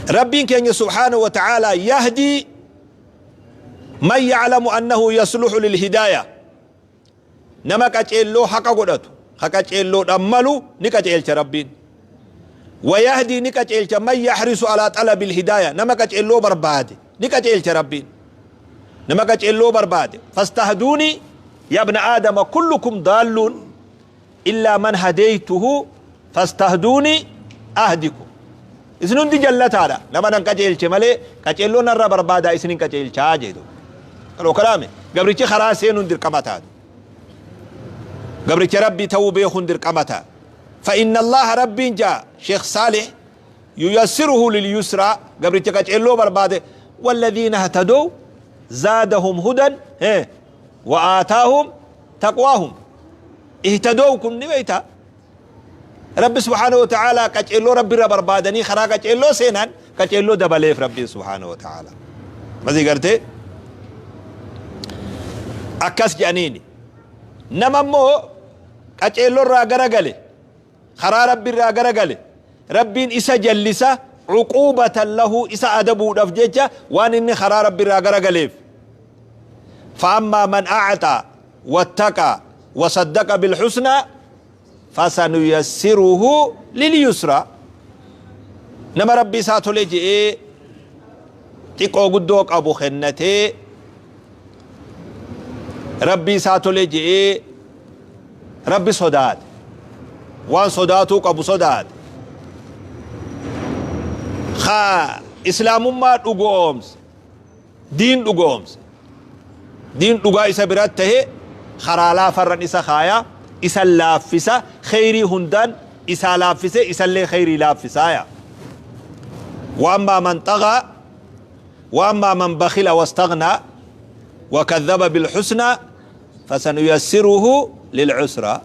Speaker 1: Rabbiin keenya subhaanahu wa ta'aalaa yahdii man ya'lamu annahu yasluhu lil hidaaya. Nama qaceelloo haqa godhatu, ka qaceelloodhaan malu ni qaceelcha Rabbiin. Wayahdii, ni qaceelcha, man yahrisu alaa xalabil hidaaya, nama qaceelloo barbaade ni qaceelcha Rabbiin. Nama qaceelloo barbaade. Fastahduuni ya ibna aadama kullukum daalluun illaa man hadeytuhu fastahduuni ahdikum. Isin hundi jallataadha. Nama nan qaceelche malee qaceelloo narra barbaadaa isinin qaceelchaa jedhu. Kaloo kalaame gabrichi karaa seenuun dirqama taatu. Gabricha Rabbii ta'uu beekuun dirqama ta'a. Fa'inna Allaha, Rabbiin jaa Sheekh Saalih, yuyassiruhu lil yusraa, gabricha qaceelloo barbaade, walladhiina hatadow zaadahum hudan wa aataahum taqwaahum. Ihtadoow kun ni beeyta. Rabbi subhaanahu wa ta'aalaa qaceelloo Rabbi irra barbaadanii karaa qaceelloo seenaan qaceelloo dabaleef Rabbiin subhaanahu wa ta'aalaa. Masii gartee akkas jedhaniini. Nama immoo qaceelloo irraa garagale, karaa Rabbi irraa garagale, Rabbiin isa jallisa cuquubatan lahu, isa adabuudhaaf jecha waan inni karaa Rabbi irraa garagaleef. Fa'ammaa man a'axaa wattaqaa wasaddaqa bilhusnaa fasanuyassiruhu lilyusraa. Nama Rabbi isaa tole je'ee xiqqoo guddoo qabu kennatee, Rabbi isaa tole je'ee Rabbi sodaate, waan sodaatuu qabu sodaate, ka islaamummaa dhugoomse, diin dhugoomse, diin dhugaa isa biratti tahe, karaa laafarran isa kaaya, isa laaffisa, kheyrii hundaan isaa laaffise, isallee kheyrii laaffisaaya. Wa ammaa man xagaa wa ammaa man bakhila wastaghnaa wa kadhaba bilhusnaa fasanuyassiruhu lil'usraa.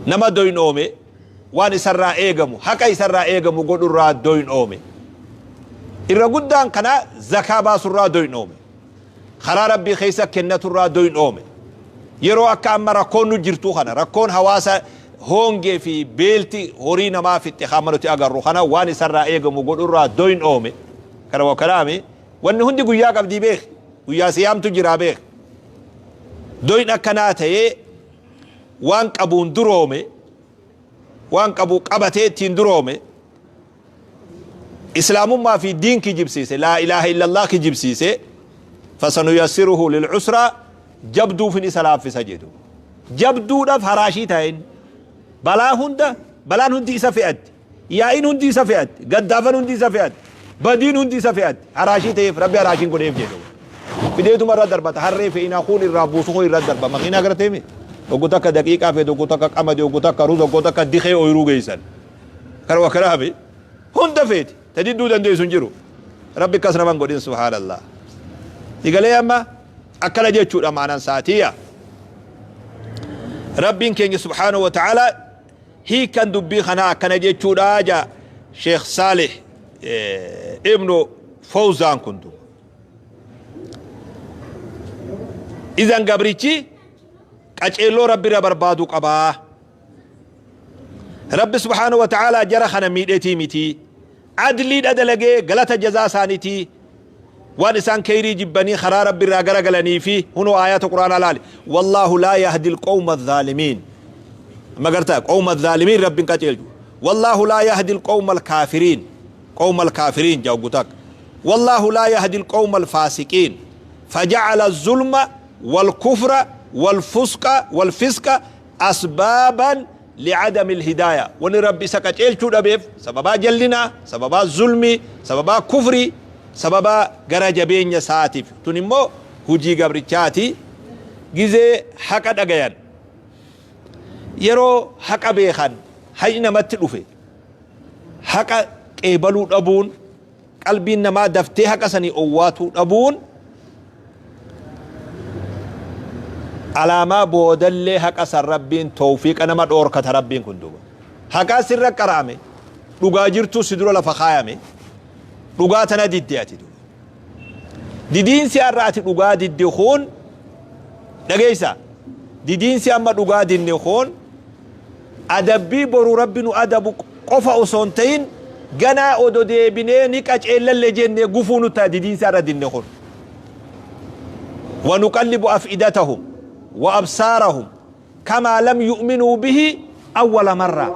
Speaker 1: Nama doynoome, waan isarraa eegamu, haqa isarraa eegamu godhurraa doynoome, irra guddaan kana zakaa baasurraa doynoome, karaa Rabbii keessa kennaturraa doynoome, yeroo akka amma rakkoon nu jirtuu kana, rakkoon hawaasa hoongee fi beelti horii namaa fixxe kan amma nuti agarru kana, waan isarraa eegamu godhurraa doynoome. Kana wakalaami wanni hundi guyyaa qabdii beeki, guyyaa siyaamtu jiraa beeki. Doyn akkanaa ta'ee waan qabuun duroome, waan qabu qabatee ittiin duroome, islaamummaa fi diin kijibsiise, laa ilaaha illallah kijibsiise, fasanuyassiruhu lil'usraa, jabduufin isa laaffisa jedhu. Jabduudhaaf haraashii ta'in balaa hunda, balaan hundi isa fe'atti, yaa'iin hundi isa fe'atti, gaddaafan hundi isa fe'atti, badiin hundi isa fe'atti, haraashii ta'eef Rabbi haraashiin godheef jedhu. Fideetuma irra darbata, harree fe'inaa kuun irraa buusu, kun irra darba. Makiinaa gartee mi oggu takka daqiiqaa feete, oggu takka qamadi, oggu takka ruza, oggu takka dikee ooyiruu geessan. Kana wakkanaafi hunda feeti ta didduu dandeessu hin jiru. Rabbi akkas naman godhin, subhaanallah. Digalee amma akkana jechuudha maanan saatiya. Rabbiin keenya subhaanahu wa ta'ala hiikan dubbii kanaa akkana jechuudha ja Sheekh Saalih ibnu Fawzaan kun duuba. Idan gabrichi qaceelloo Rabbi irra barbaadu qabaa. Rabbi subhaanahu wa ta'ala jara kana miidheetii miti. Adliidha dalagee galata jazaa isaaniitii waan isaan keyrii jibbanii karaa Rabbi irraa garagalanii fi hunoo aayaata Qur'aanaa laali. Wallaahu laa yahdi alqawma adh-dhaalimiin. Amma gartaa qawma adh-dhaalimiin Rabbiin qaceelchu. Wallaahu laa yahdi alqawma al-kaafiriin. Qawma al-kaafiriin jaa gutak. Wallaahu laa yahdi alqawma al-faasiqiin. Faja'ala az-zulma wal-kufra wal-fusqa wal-fisqa asbaaban. Li'adami alhidaaya, wanni Rabbi isa qaceelchuu dhabeef sababaa jallinaa, sababaa zulmii, sababaa kufrii, sababaa gara jabeenya isaatiif. Tun immoo hujii gabrichaati. Gizee haqa dhagayan, yeroo haqa beekan, hayni namatti dhufe, haqa qeebaluu dhabuun, qalbiin namaa daftee haqa sanii owwaatuu dhabuun alaamaa boodallee haqa san Rabbiin towfiiqa nama dhoorkata. Rabbiin kun duuba haqaa sirra qara'ame, dhugaa jirtuu si dura lafa kaayame, dhugaa tana didde. Ati duuba didiinsi har'a ati dhugaa didde kun, dhageessa, didiinsi amma dhugaa dinne kun adabbii boru Rabbi nu adabu qofa osoo hin ta'in, ganaa odo deebinee ni qaceellalle jenne gufuu nu ta'a didiinsi har'a dinne kun. ونقلب أفئدتهم وأبصارهم كما لم يؤمنوا به أول مرة.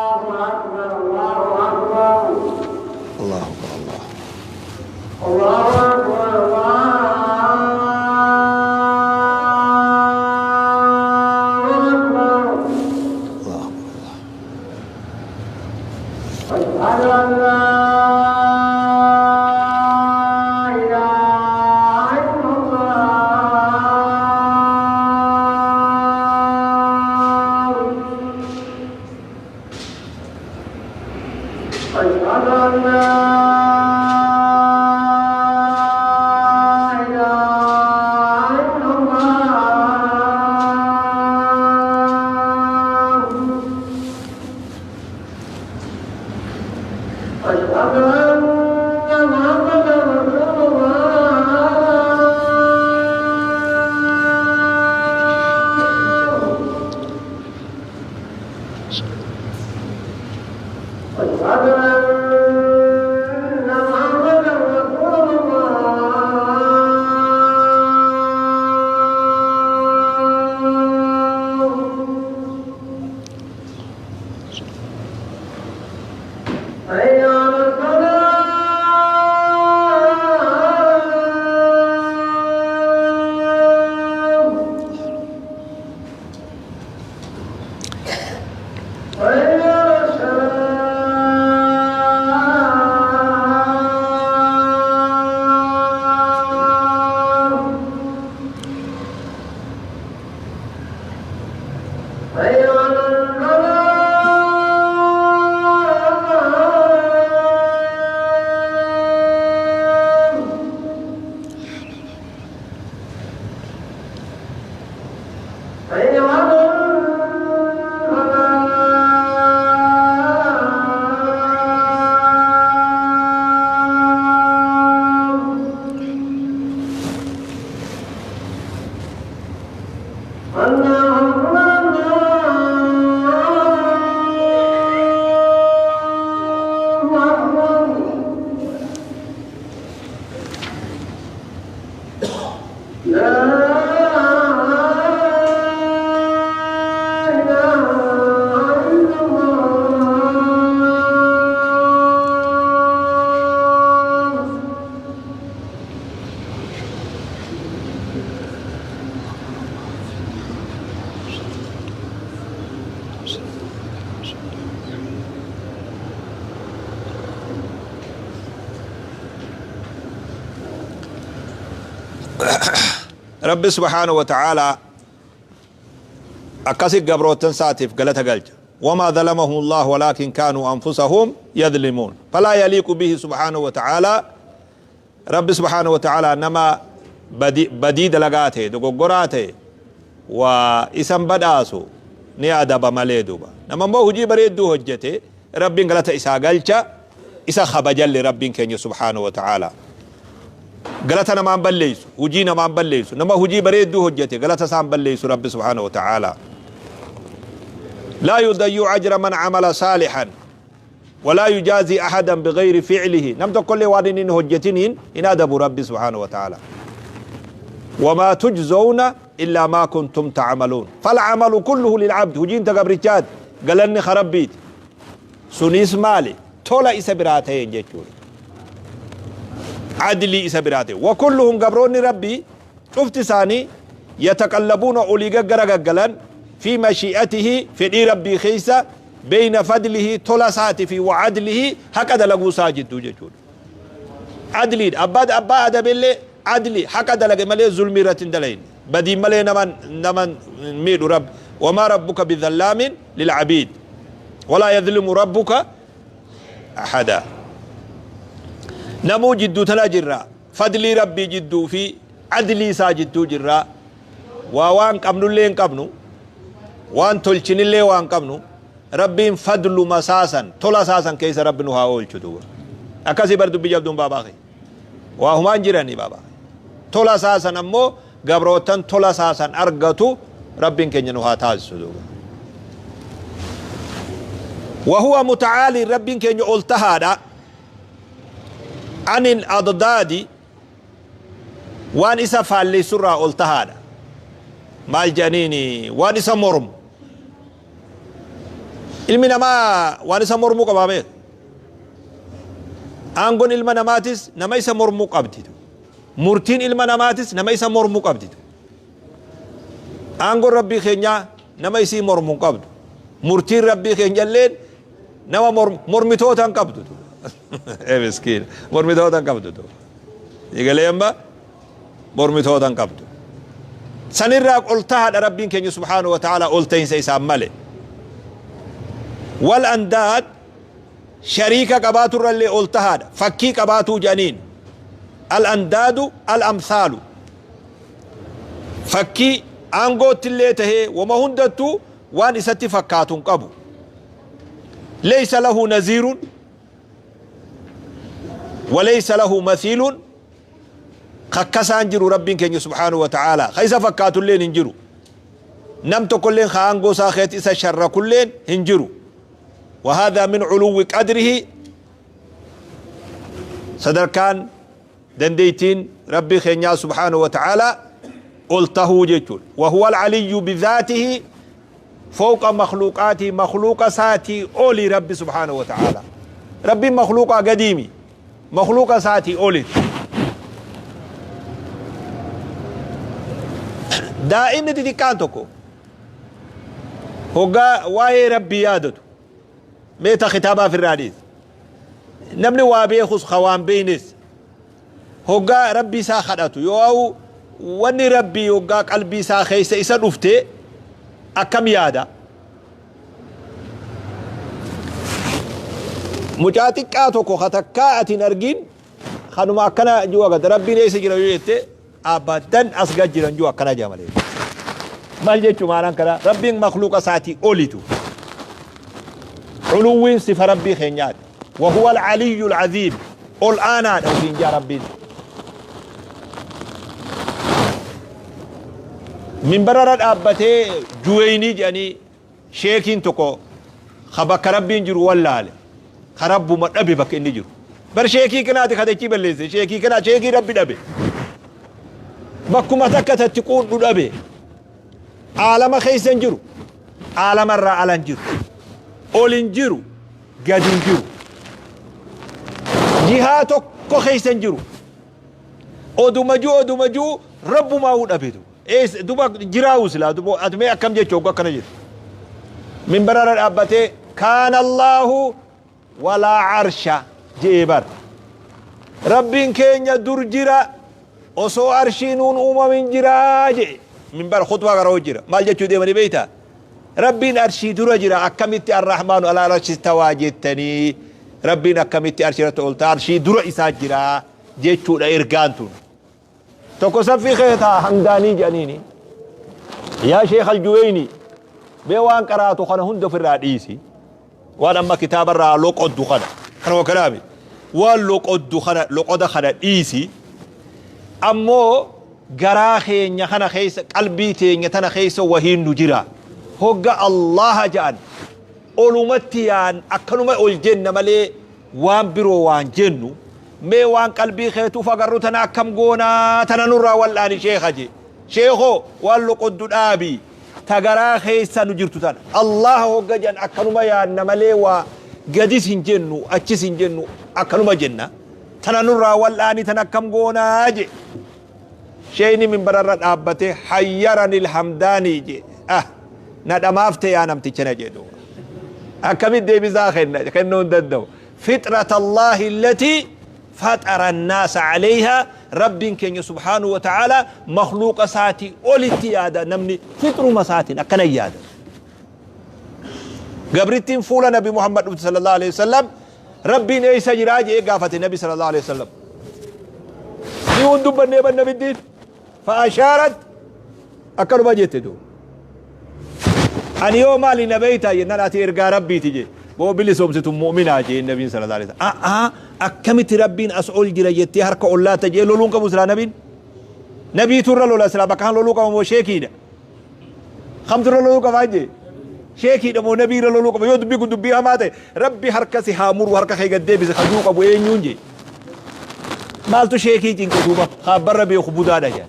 Speaker 1: الله أكبر الله.
Speaker 2: الله أكبر الله أكبر.
Speaker 1: الله أكبر الله.
Speaker 2: أشهد أن لا إله إلا الله. أشهد أن لا إله إلا الله. أشهد أن محمدا رسول الله. أشهد أن محمدا رسول الله. حي على الصلاة. حي على الصلاة. حي على الفلاح. حي على الفلاح. الله أكبر الله أكبر. لا إله إلا الله.
Speaker 1: Rabbi subhaanahu wa ta'aalaa akkasi gabroottan isaatiif galata galcha. وما ظلمهم الله ولكن كانوا أنفسهم يظلمون. فلا يليق به سبحانه وتعالى، رب سبحانه وتعالى نما badii dalagaa ta'e, dogoggoraa ta'e waa isan badhaasu ni adaba malee. Duuba nama immoo hujii bareedduu hojjete Rabbiin galata isaa galcha, isa kabajalle Rabbiin keenya subhaanahu wa ta'ala. Galata namaan balleeysu, hujii namaan balleeysu. Nama hujii bareedduu hojjete galata isaan balleeysu Rabbi subhaanahu wa ta'ala. لا يضيع أجر من عمل صالحا ولا يجازي أحدا بغير فعله. Nama tokkollee waan inni hojjetiniin hin adabu Rabbi سبحانه وتعالى. وما تجزون إلا ما كنتم تعملون. فالعمل كله للعبد. Hujiin ta gabrichaat, galanni ka Rabbiit. Sunis maali? Tola isa biraa ta'een jechuudha, adlii isa biraa ta'e. وكلهم gabroonni Rabbii Cufti isaanii yataqallabuuna olii gaggara gaggalan fi mashii'atihi fedhii Rabbii keessa beyna fadlihi tola isaati fi wa adlihi haqa dalaguu isaa jidduu jechuudha. Adliidha. Abbaa abbaa adabellee adli haqa dalage malee zulmii irratti hin dalayne. Badii malee nama nama hin miidhu Rabbi. Wamaa rabbuka bidhallaamin lil'abiid. Walaa yadhlimu rabbuka ahada. Namuu jidduu tana jirra. Fadlii Rabbii jidduu fi adlii isaa jidduu jirra. Waa waan qabnullee hin qabnu. Waan tolchinillee waan qabnu. Rabbiin fadluma isaa san, tola isaa san keessa Rabbi nu haa oolchu duuba. Akkasii bar dubbii jabduun baabaa kee. Waa humaan jiranii baabaa. Tola isaa san ammoo gabroottan tola isaa san argatu Rabbiin keenya nu haa taasisu duuba. Wahuwa muta'aalii Rabbiin keenya ol tahaadha. Anil addaadi waan isa faalleessurraa ol tahaadha. Maal jedhaniini waan isa mormu. Ilmi namaa waan isa mormuu qabaa beeka. Aangoon ilma namaatis nama isa mormuu qabdi. Murtiin ilma namaatis nama isa mormuu qabdi. Aangoon Rabbii keenyaa nama isii mormu hin qabdu. Murtiin Rabbii keenyalleen nama mormitoota hin qabdu. Ee miskiina mormitoota hin qabdu. Egalee amma mormitoota hin qabdu. Sanirraa ol tahaadha Rabbiin keenya subhaanahu wa ta'ala ol tahinsa isaan male. Wal andaad shariika qabaaturrallee ol tahaadha. Fakkii qabaatuu jedhaniin. Al andaadu al amsaalu. Fakkii aangoottillee tahee wama hundattuu waan isatti fakkaatu hin qabu. Laysa lahu naziirun walaysa lahu mathiilun kakkasaan jiru Rabbiin keenya subhaanahu wa ta'aalaa ka isa fakkaatulleen hin jiru. Nam tokkolleen ka aangoo isaa keetti isa sharrakulleen hin jiru. وهذا من علو قدره sadarkaan dandeeytiin Rabbii keenyaa subhaanahu wa ta'aalaa ol tahuu jechuudha. Wahuwa al-aliyyu bidhaatihi fawqa makhluuqaatii makhluuqa isaatii oli Rabbi subhaanahu wa ta'aalaa. Rabbiin makhluuqaa gadiimi. Makhluuqa isaatii oli. Daa'imni xixiqqaan tokko hoggaa waa'ee Rabbii yaadatu mee ta kitaabaa ofirraa dhiisi. Namni waa beekus ka waan beeynes hoggaa Rabbii isaa kadhatu yoo wanni Rabbii hoggaa qalbii isaa keessa isa dhufte akkam yaada? Mucaa xiqqaa tokko ka takkaa ati hin argin kanuma akkana jiru agarta Rabbiin eessa jira yoo jette abadan as gad jiran jiru akkana jaa malee. Maal jechuu maanaan kana Rabbiin makluuqa isaatii olitu. Culuwwiin sifa Rabbii keenyaati. Wahuwa al-aliyyu al-aziim. Ol aanaadha ofiin jaa Rabbiin. Minbararra dhaabbatee Juweynii jedhanii sheekiin tokko ka bakka Rabbiin jiru wallaale. Ka Rabbuma dhabe bakka inni jiru. Bar sheekii kanaati ka dachii balleesse. Sheekii kanaa sheekii Rabbi dhabe. Bakkuma takka tatti quudhu dhabe. Aalama keessa hin jiru. Aalama irraa ala hin jiru. Ol hin jiru. Gad hin jiru. Jihaa tokko keessa hin jiru. Oduma jiru oduma jiru Rabbumaa dhabe duuba. Eessa duba jiraa'u silaa duba ati mee akkam jechuu oggu akkana jettu. Minbararra dhaabbatee kaana Allaahu walaa arsha je'ee bar. Rabbiin keenya dur jira osoo arshii nuun uumamin jiraa je'e. Minbara khutbaa qara'uu jira. Maal jechuu deemanii beektaa? Rabbiin arshii dura jira akkamitti arrahmaanu alaa arshi istawaa jettanii Rabbiin akkamitti arshii irratti ol ta'a arshii dura isaa jira jechuudha ergaan tun. Tokko saffii kee taa hamdaanii jedhaniini. Yaa Sheekh Aljuweyni mee waan qaraatu kana hunda ofirraa dhiisi. Waan amma kitaabarraa loqoddu kana. Kanuma kanaami. Waan loqoddu kana loqoda kana dhiisi. Ammoo garaa keenya kana keessa qalbii teenya tana keessa wahiin nu jira. Hogga Allaha jedhan olumatti yaan akkanuma ol jenna malee waan biroo waan jennu mee waan qalbii keetuuf agarru tana akkam goonaa tana nurraa wal'aani sheekha jee sheekoo waan loqoddu dhaabi ta garaa keessa nu jirtu tana Allaha hogga jedhan akkanuma yaanna malee waa gadis hin jennu achis hin jennu akkanuma jenna tana nurraa wal'aani tana akkam goonaa jee. Sheeyni minbararra dhaabbatee hayyaranil hamdaanii jee ah na dhamaafte yaa namticha na jee duuba. Akkamitti deebisaa kenna kennuu hin danda'u. Fixrata Allaahi allatii faxara annaasa alayhaa Rabbiin keenya subhaanahu wa ta'aalaa makhluuqa isaatii olitti yaada namni fixruma isaatiin akkana yaada. Gabrittiin fuula Nabi Muhammad dhufte sallallahu alaihi wasallam Rabbiin eessa jiraa jedhee gaafate Nabi sallallahu alaihi wasallam. Ni hun dubbannee ban nabittiin fa'ashaarat akkanuma jette duuba. Ani yoo maali na beeytaa jennaan ati ergaa Rabbiiti jee. Boo bilisoomsitu mu'minaa jee Nabiin sallallahu alaihi wasallam. A'aa akkamitti Rabbiin as ol jira jettee harka ol laata jee loluun qabu silaa Nabiin. Nabiitu irra lola silaa bakka kan loluu qaba moo sheekiidha. Kamtu irra loluu qabaa jee? Sheekiidha moo nabii irra loluu qaba? Yoo dubbii kun dubbii hamaa ta'e rabbi harka si haa muru harka kee gad deebise ka juu qabu eenyuun jee? Maaltu sheekii cinqe duuba? Kaabbarra beeku budaadha jee.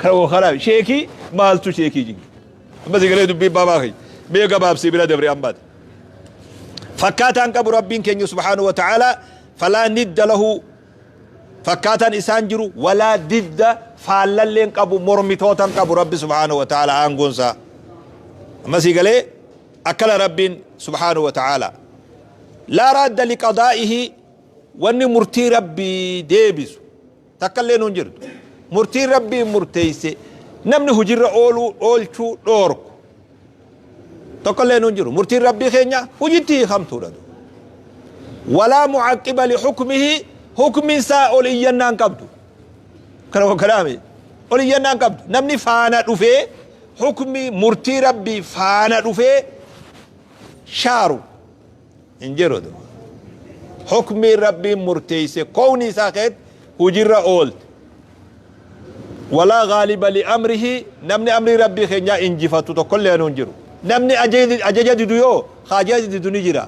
Speaker 1: Kana kana sheekii maaltu sheekii cinqe? Amma si galee dubbii baabaa kee. Mee gabaabsii bira dabre ammaati. Fakkaataan qabu rabbiin keenya subhaanahu wa ta'ala falaa nidda lahu Fakkaataan isaan jiru walaa didda faallallee hin qabu mormitoota hin qabu Rabbi subhaanahu wa ta'ala aangoon isaa. Amma sii galee akkana Rabbiin subhaanahu wa ta'ala. Laa raadda liqadaa'ihi wanni murtii Rabbii deebisu takkallee nuun jirtu. Murtiin Rabbiin murteeyse namni hujirra ooluu oolchuu dhoorku Tokkollee nuun jiru. Murtiin Rabbii keenya hujitti hiikamtuudha. Walaa mu'aqqiba li hukmihi hukmiin isaa ol iyyannaa hin qabdu. Kana kalaame ol iyyannaa hin qabdu. Namni faana dhufee hukmii murtii Rabbii faana dhufee shaaru hin jiru. Hukmiin Rabbiin murteeyse kownii isaa keessatti hujirra oolte. Walaa ghaaliba li amrihi namni amrii Rabbii keenyaa injifatu tokkollee hin jiru. Namni ajaja didu yoo ka ajaja didu ni jira.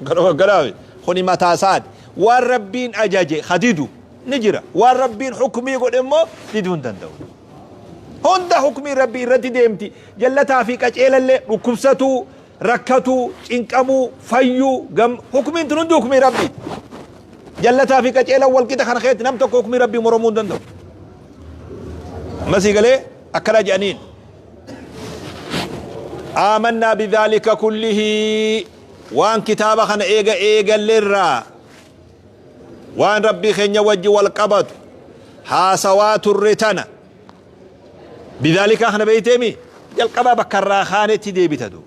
Speaker 1: Kanaaf kuni mataa isaati. Waan Rabbiin ajaje ka didu ni jira. Waan Rabbiin hukmii godhe immoo diduu hin danda'u. Hunda hukmii Rabbii irratti deemti. Jallataa fi qaceelallee dhukkubsatuu, rakkatuu, cinqamuu, fayyuu, gam hukmiin tun hundi hukmii Rabbiiti. Jallataa fi qaceelan wal qixa kana keessatti nam tokko hukmii Rabbii moromuu hin danda'u. Amma sii galee akkana jedhaniin. Aamannaa bidhaalika kullihi waan kitaaba kana eega eegalleerraa waan Rabbii keenya wajji wal qabatu haasawaa turre tana Bidhaalikaa kana beeyteemi jalqaba bakka irraa kaanetti deebita duuba.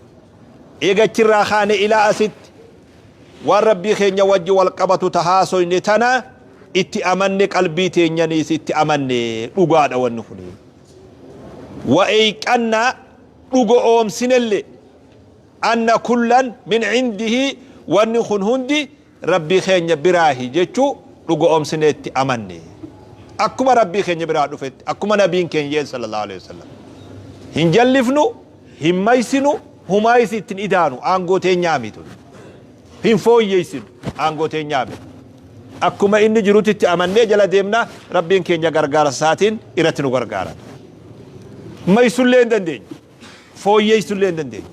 Speaker 1: Eega achirraa kaane ilaa asitti waan Rabbii keenya wajji wal qabatu ta haasoyne tana itti amanne qalbii teenyaniis itti amanne dhugaadha wanni kuni. Wa eeyqanna dhugo oomsinelle anna kullan min cindihi wanni kun hundi Rabbii keenya biraahi jechuu dhugo'oomsinee itti amanne. Akkuma Rabbii keenya biraa dhufetti, akkuma Nabiin keenya jeen sallallahu alaihi wasallam. Hin jallifnu, hin maysinu, humaayisi ittiin idaanu aangoo teenyaa miti. Hin fooyyeessinu aangoo teenyaa miti. Akkuma inni jirutti itti amannee jala deemna Rabbiin keenya gargaarsa isaatiin irratti nu gargaara. Maysullee hin dandeenyu. Fooyyeessullee hin dandeenyu.